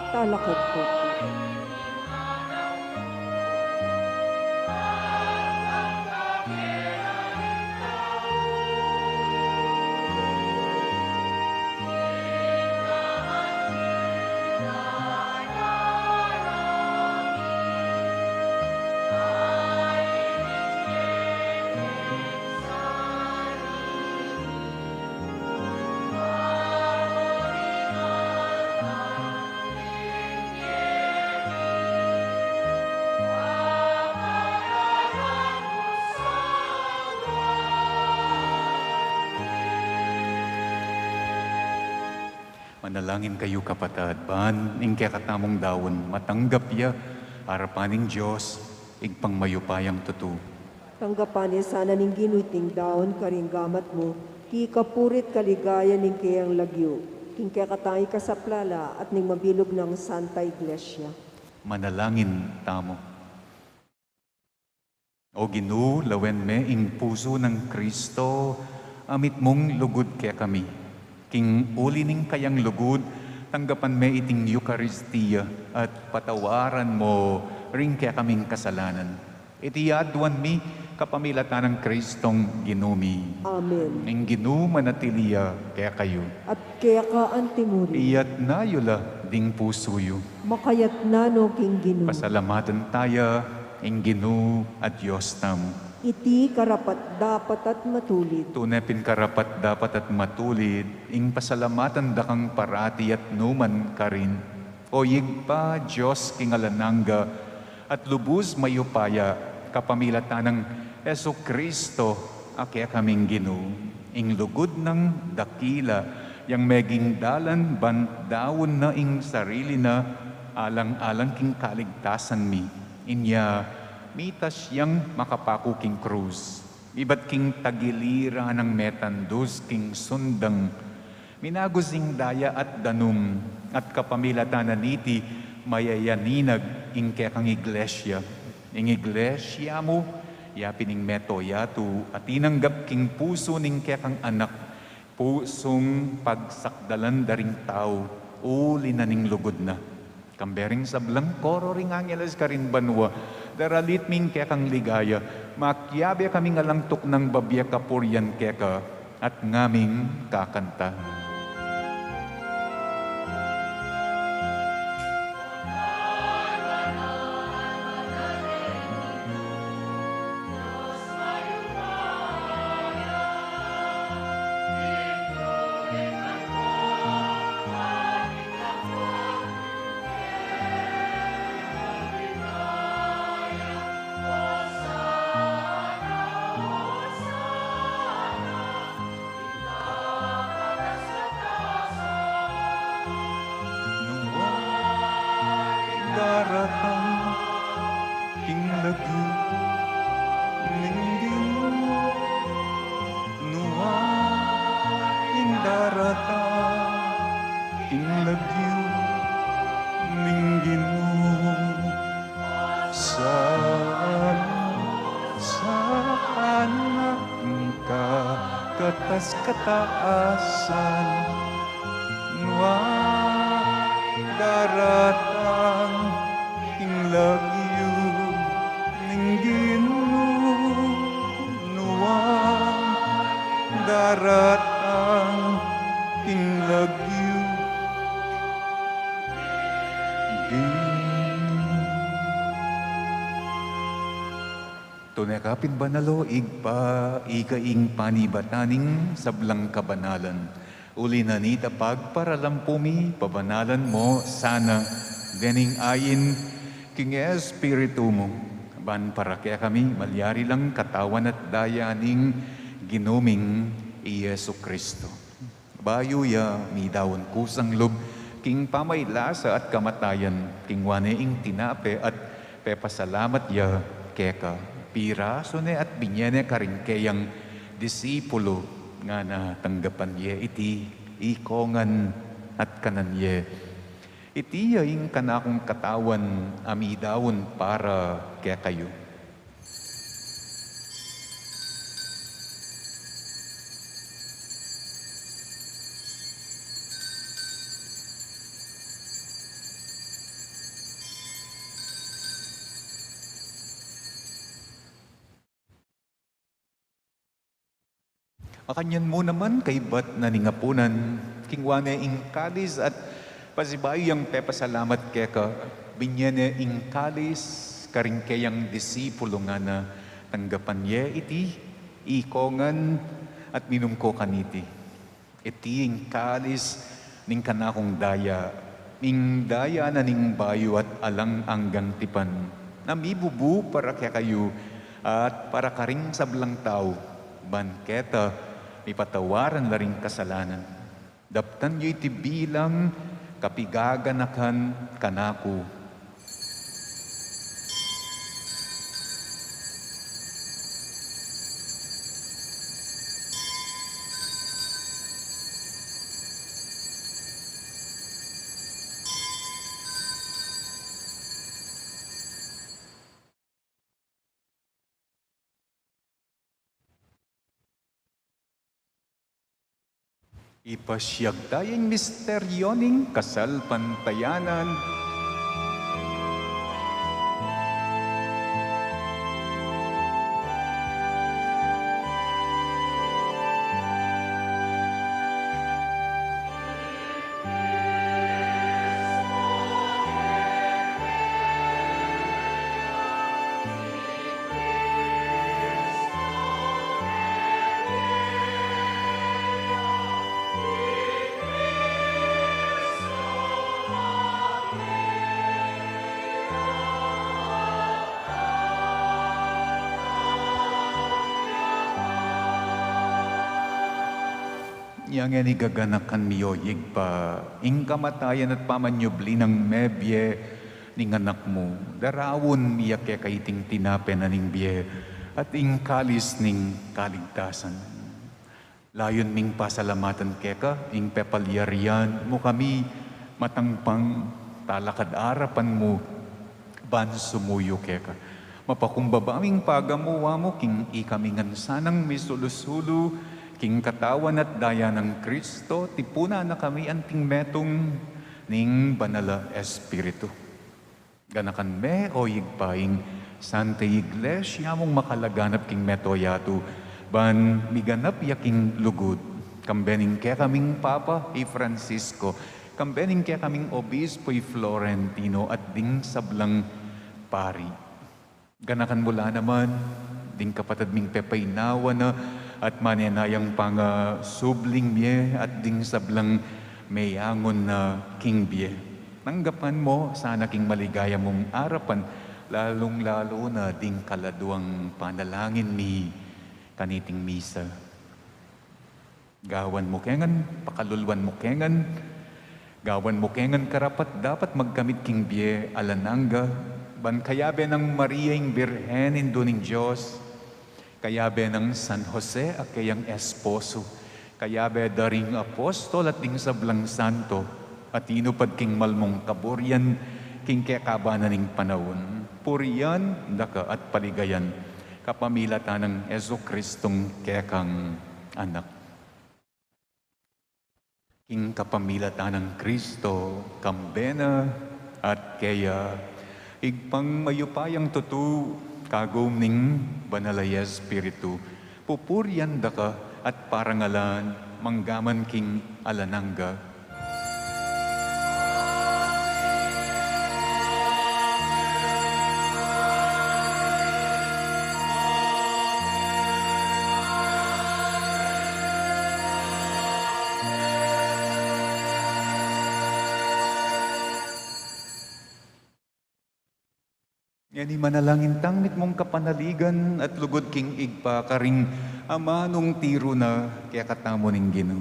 Talakad po. Manalangin kayu, kapatad, ban ing kekatamung daun matanggap ya arapan ning Dios, Ibpang mayupayang tutu. Tanggapan ne sana ning Ginu iting daun karing gamat mu, king kapurian at kaligayan ning keyang lagyu, king kekatang ikasaplala at ning mabilug nang Santa Iglesia. Manalangin tamu. O Ginu, lawen me ing pusu nang Kristo a mitmung lugud kekami. King uli ning kayang lugud, tanggapan me iting Eukaristia at patawaran mo ring kekaming kasalanan. Iti aduan mi kapamilatan nang Kristong Ginu mi. Amen. Ing Ginu manatili ya kekayu. At keka antimurin. Iyatas yu la ding pusu yu. Makayatas no king Ginu. Pasalamatan taya ing Ginu a Dios tamu. Iti karapat-dapat at matulid. Tune pin karapat-dapat at matulid ing pasalamatan da kang parati at nukarin man. O Ibpa, Dios king alang angga at lubus mayupaya, kapamilatan nang Jesucristo a kekaming Ginu, ing lugud nang dakila yang meging dalan ban daun na ing sarili na alang-alang king kaligtasan mi. Inya mitas yang makapaku king krus, ibat king tagiliran nang metandus king sundang, minagus ing daya at danum, at kapamilatan na niti mayayaninag ing kekang Iglesia. Ing Iglesia mu, ya pin ing meto yatu a tinanggap king pusu ning kekang Anak, pusung pagsakdalan da ring tau uli na ning lugud na. Kambe ring sablang koro ring angeles karin banua, daralit mi ing kekang ligaya, makiabe kaming alang tuknang babie kapurian keka, at ngaming kakanta. Nua ing daratang king lagyu ning Ginu, nua ing daratang king lagyu ning Ginu. Sana, sana ing kakatas kataasan, nua ing daratang king lagyu ning Ginu, nua ing daratang king lagyu Tune ka pin banal, o Ibpa, ika ing panibatan ning sablang kabanalan. Uli na nita, pagparalampu mi, pabanalan mo sana dening ain king Espiritu mu, ban para kekami malyari lang katawan at daya ning Ginu ming i Jesucristo. Bayu ya midaun kusang lub king pamailasa at kamatayan, kinua ne ing tinape at pepasalamat ya keka, pirasu ne at binye ne karing keyang disipulu, ngana, tanggapan ye iti, ikongan at kanan ye. Iti ya ing kanakung katawan a midaun para kekayu. Makanyan mu naman kaybat na ning apunan, kinua ne ing kalis at pasibayu yang pepasalamat keka, binye ne ing kalis karing keyang disipulu, ngana: Tanggapan ye iti, ikongan, at minum ko kaniti. Iti ing kalis ning kanakung daya, ing daya na ning bayu at alang anggang tipan, a mibubu para kekayu at para karing sablang tau, ban keta mipatawaran la ring kasalanan. Daptan yu iti bilang kapigaganakan kanaku. Ipasiag taya ing misteryo ning kasalpantayanan. Inya ngeni gaganakan mi, o Ibpa, ing kamatayan at pamanyubli nang mebie ning Anak mu. Daraun mi ya keka iting tinape na ning bie at ing kalis ning kaligtasan. Layun ming pasalamatan keka ing pepalyarian mu kami matangpang talakad arapan mu ban sumuyu keka. Mapakumbaba ming pagamu-amu king ikami ngan sanang misulu-sulu king katawan at daya nang Kristo, tipunan na kami anting metung ning Banal a Espiritu. Ganakan me, o Ibpa, ing Santa Iglesia mung makalaganap king mabilug a yatu, ban miganap ya king lugud, kambe ning kekaming Papa i Francisco, kambe ning kekaming Obispo i Florentino, at ding sablang pari. Ganakan mu la naman ding kapatad ming pepaynawa na at manenayang pangasubling mie at ding sablang meyangun na king bie. Tanggapan mu sana king maligaya mung arapan, lalung-lalu na ding kaladwang panalangin mi kaniting misa. Gawan mu kengan, pakaluluan mu kengan, gawan mu kengan karapat-dapat magkamit king bie alang angga, ban kayabe nang Maria ing Birhen, Indu ning Dios, kayabe nang San Jose a keyang esposo, kayabe da ring apostol at ding sablang santo a tinupad king malmung kaburian king kekaban na ning panaun, purian da ka at paligayan kapamilatan nang Jesucristong kekang Anak. King kapamilatan nang Kristo, kambe na, at keya, Ibpang mayupayang tutu, kagum ning Banal a Espiritu, pupurian da ka at parangalan manggaman king alang angga. Ngeni manalangin tang mitmung kapanaligan at lugud king Ibpa karing amanung tiru na kekatamu ning Ginu.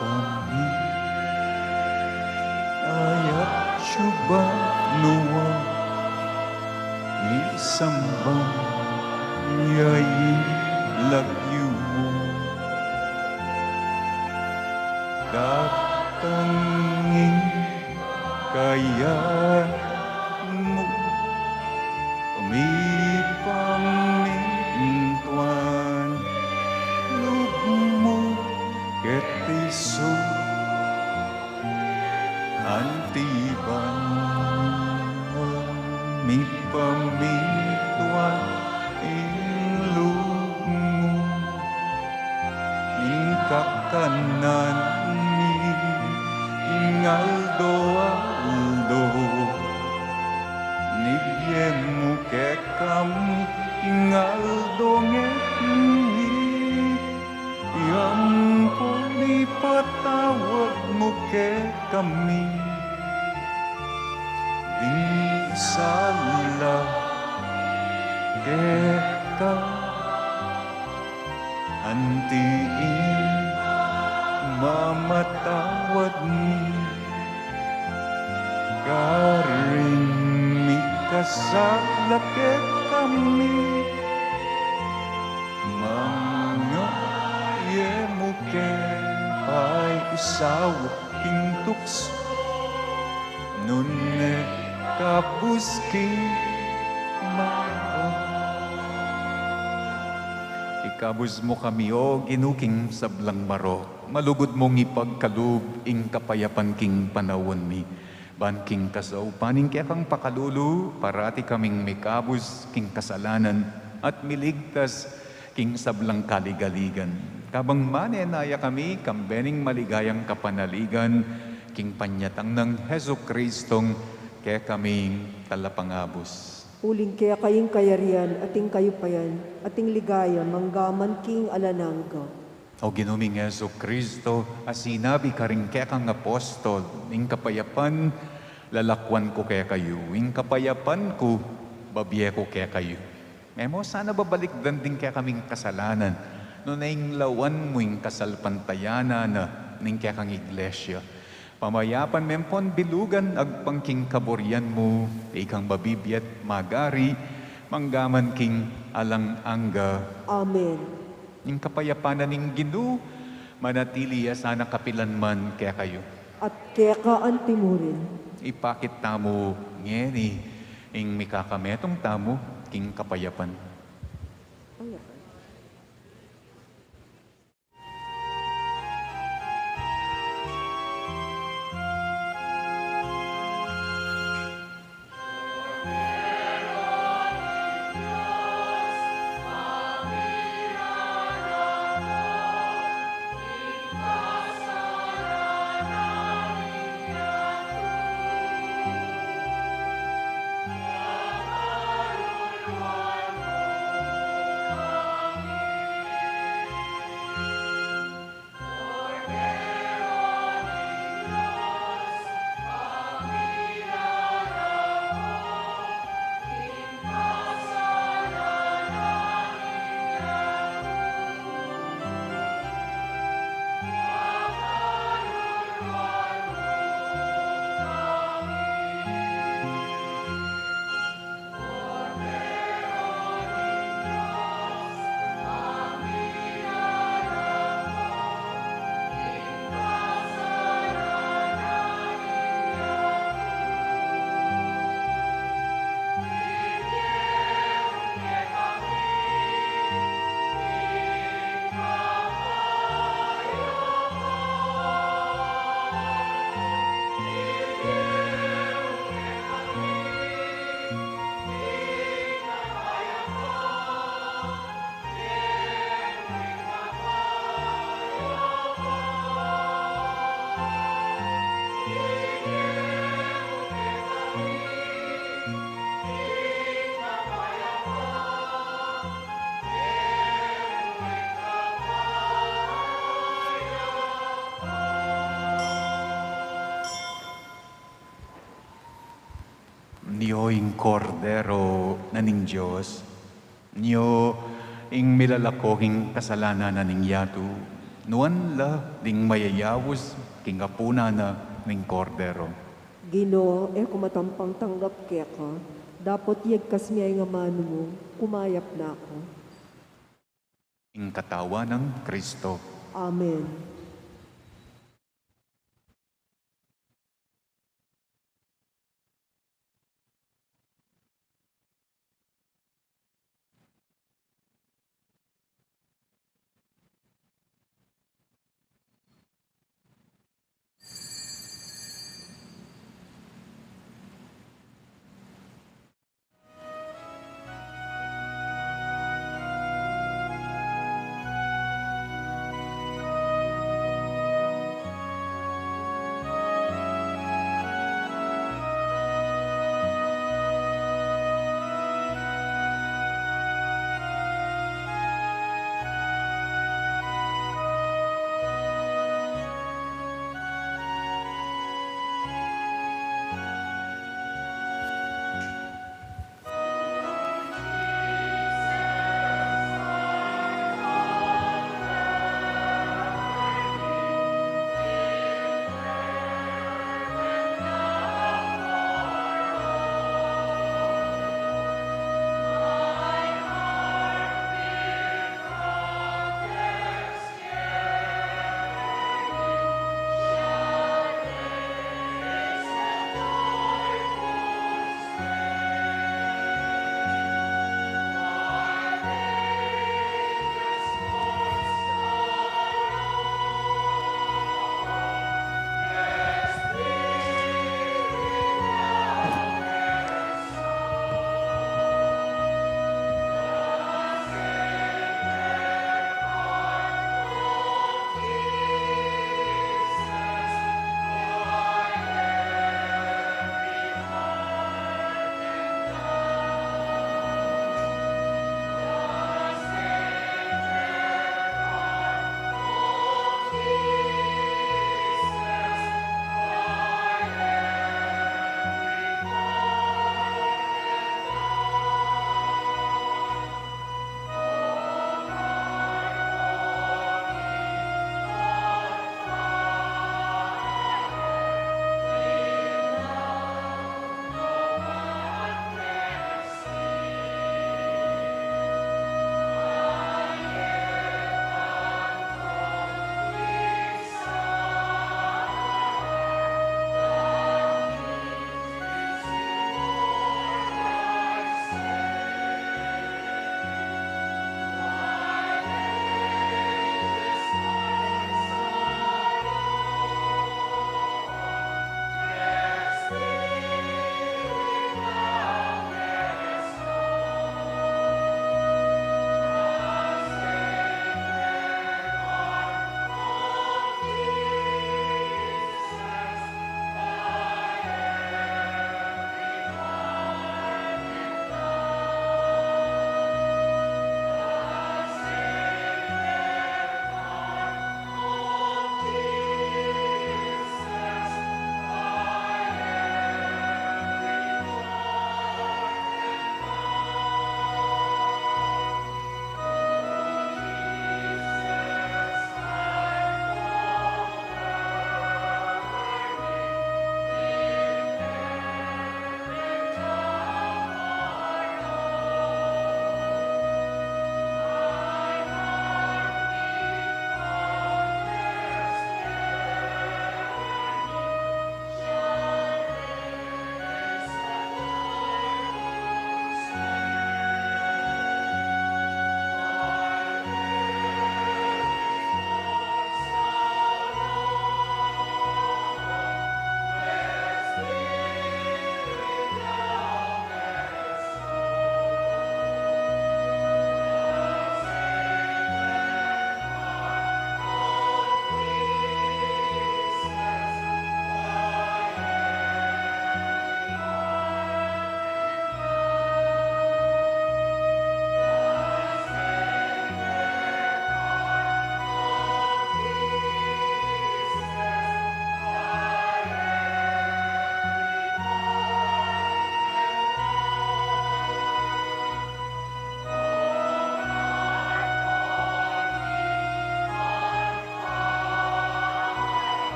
Kami, ayat siya ba nuwa, misamban ya ing lagyu mu. Datang ing kayarian mu, mipamintuan lub mu, keti Mipamintuan ing lub mu ning kakanan mi ing aldo-aldo. Ibie mu kekami ing aldo ngeni. Ampon ipatawad mu kekami ding sala kekami, anti ing pamamatawad mi karing mikasala kekami. Manga e mu ke paisaul king tuksu, nune ikabus king marok. Ikabus mu kami, O Ginu, king sablang marok. Malugud mung ipagkalub ing kapayapan king panaun mi. Ban king kasaupan ning kekang pakalulu, parati kaming mikabus king kasalanan at miligtas king sablang kaligaligan. Kabang manenaya kami kambe ning maligayang kapanaligan king panyatang nang Jesucristong kekaming Talapangabus. Uling keka ing kayarian, at ing kayupayan, at ing ligaya, manggaman king alang angga. O Ginu ming Jesucristo, a sinabi karing kekang apostol, ing kapayapan lalakwan ku kekayu, ing kapayapan ku babie ku kekayu. E mu sana babalikdan ding kekaming kasalanan, nune ing lawan mu ing kasalpantayanan na ning kekang iglesia. Pamayapan me ampon bilugan agpang king kaburian mu, ikang mabibie at magari, manggaman king alang angga. Amen. Ing kapayapan na ning Ginu manatili ya sana kapilan man kekayu. At keka antimurin. Ipakit tamu ngeni ing mikakametung tamu king kapayapan. Nyo ing Kordero na ning Dios, nyo ing milalako king kasalanan na ning yatu, nuan la ding mayayaus king apunan na ning Kordero. Ginu, e ku matampang tanggap keka, dapot yagkas me ing amanu mu, kumayap na ku. Ing katawan nang Kristo. Amen.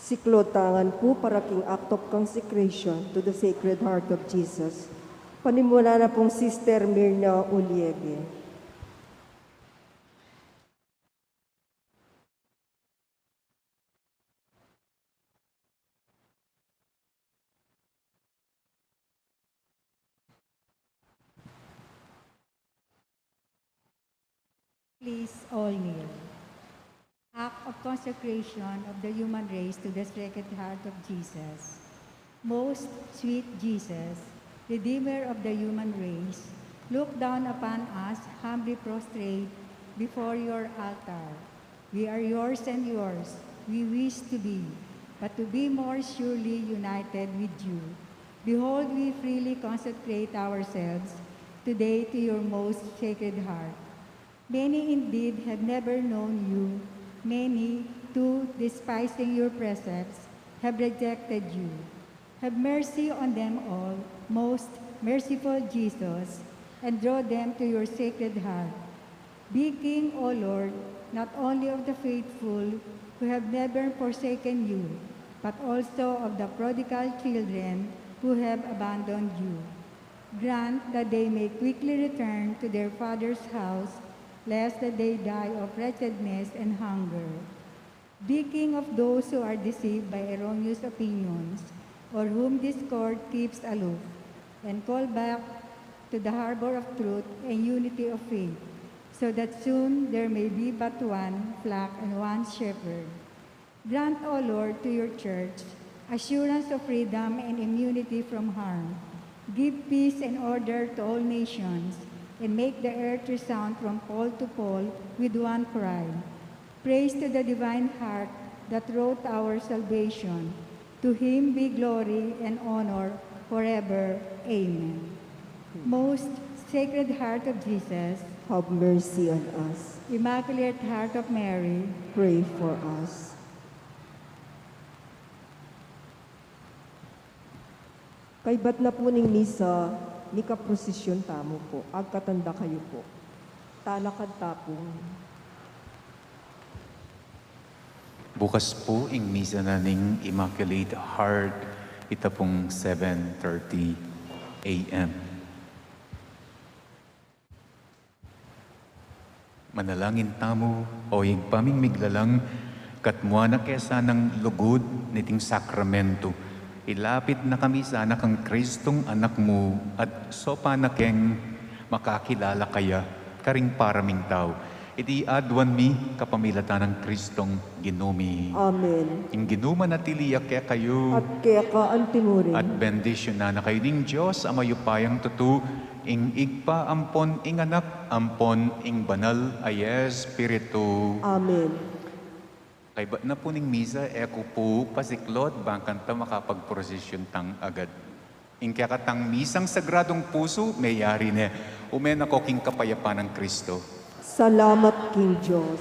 Siklaud tamu ngan pu para king Act of Consecration to the Sacred Heart of Jesus. Panimunan na pung Sister Mirna Uliege. Please all kneel. Act of consecration of the human race to the Sacred Heart of Jesus. Most sweet Jesus, Redeemer of the human race, look down upon us humbly prostrate before your altar. We are yours and yours. We wish to be, but to be more surely united with you. Behold, we freely consecrate ourselves today to your most sacred heart. Many indeed have never known you. Many, too, despising your precepts, have rejected you. Have mercy on them all, most merciful Jesus, and draw them to your sacred heart. Be King, O Lord, not only of the faithful who have never forsaken you, but also of the prodigal children who have abandoned you. Grant that they may quickly return to their father's house, lest that they die of wretchedness and hunger. Be King of those who are deceived by erroneous opinions, or whom discord keeps aloof, and call back to the harbor of truth and unity of faith, so that soon there may be but one flock and one shepherd. Grant, O Lord, to your church assurance of freedom and immunity from harm. Give peace and order to all nations, and make the earth resound from pole to pole with one cry. Praise to the divine heart that wrought our salvation. To him be glory and honor forever. Amen. Most Sacred Heart of Jesus, have mercy on us. Immaculate Heart of Mary, pray for us. Kaybat na pu ning misa, mika-prosesyon tamu pu. Agkatan da kayu pu. Talakad ta pu. Bukas pu ing misa na ning Immaculate Heart, ita pung seven thirty A M. Manalangin tamu. O Ibpa ming miglalang, katmuan na ke sanang lugud niting sakramento, ilapit na kami sana kang Kristong Anak mu, at saupan na keng makakilala kaya karing para ming tau. Iti aduan mi kapamilatan nang Kristong Ginu mi. Amen. Ing Ginu manatili ya kekayu. At keka antimurin. At bendisyunan na kayu ning Dios a mayupayang tutu, ing Ibpa ampon ing Anak ampon ing Banal a Espiritu. Amen. Kaybat na pu ning misa, e ku pu pasiklaud bang kanta makapagprosesyon tang agad. Ing kekatang misang sagradung pusu, meyari ne. Ume na ko king kapayapan nang Kristo. Salamat king Dios.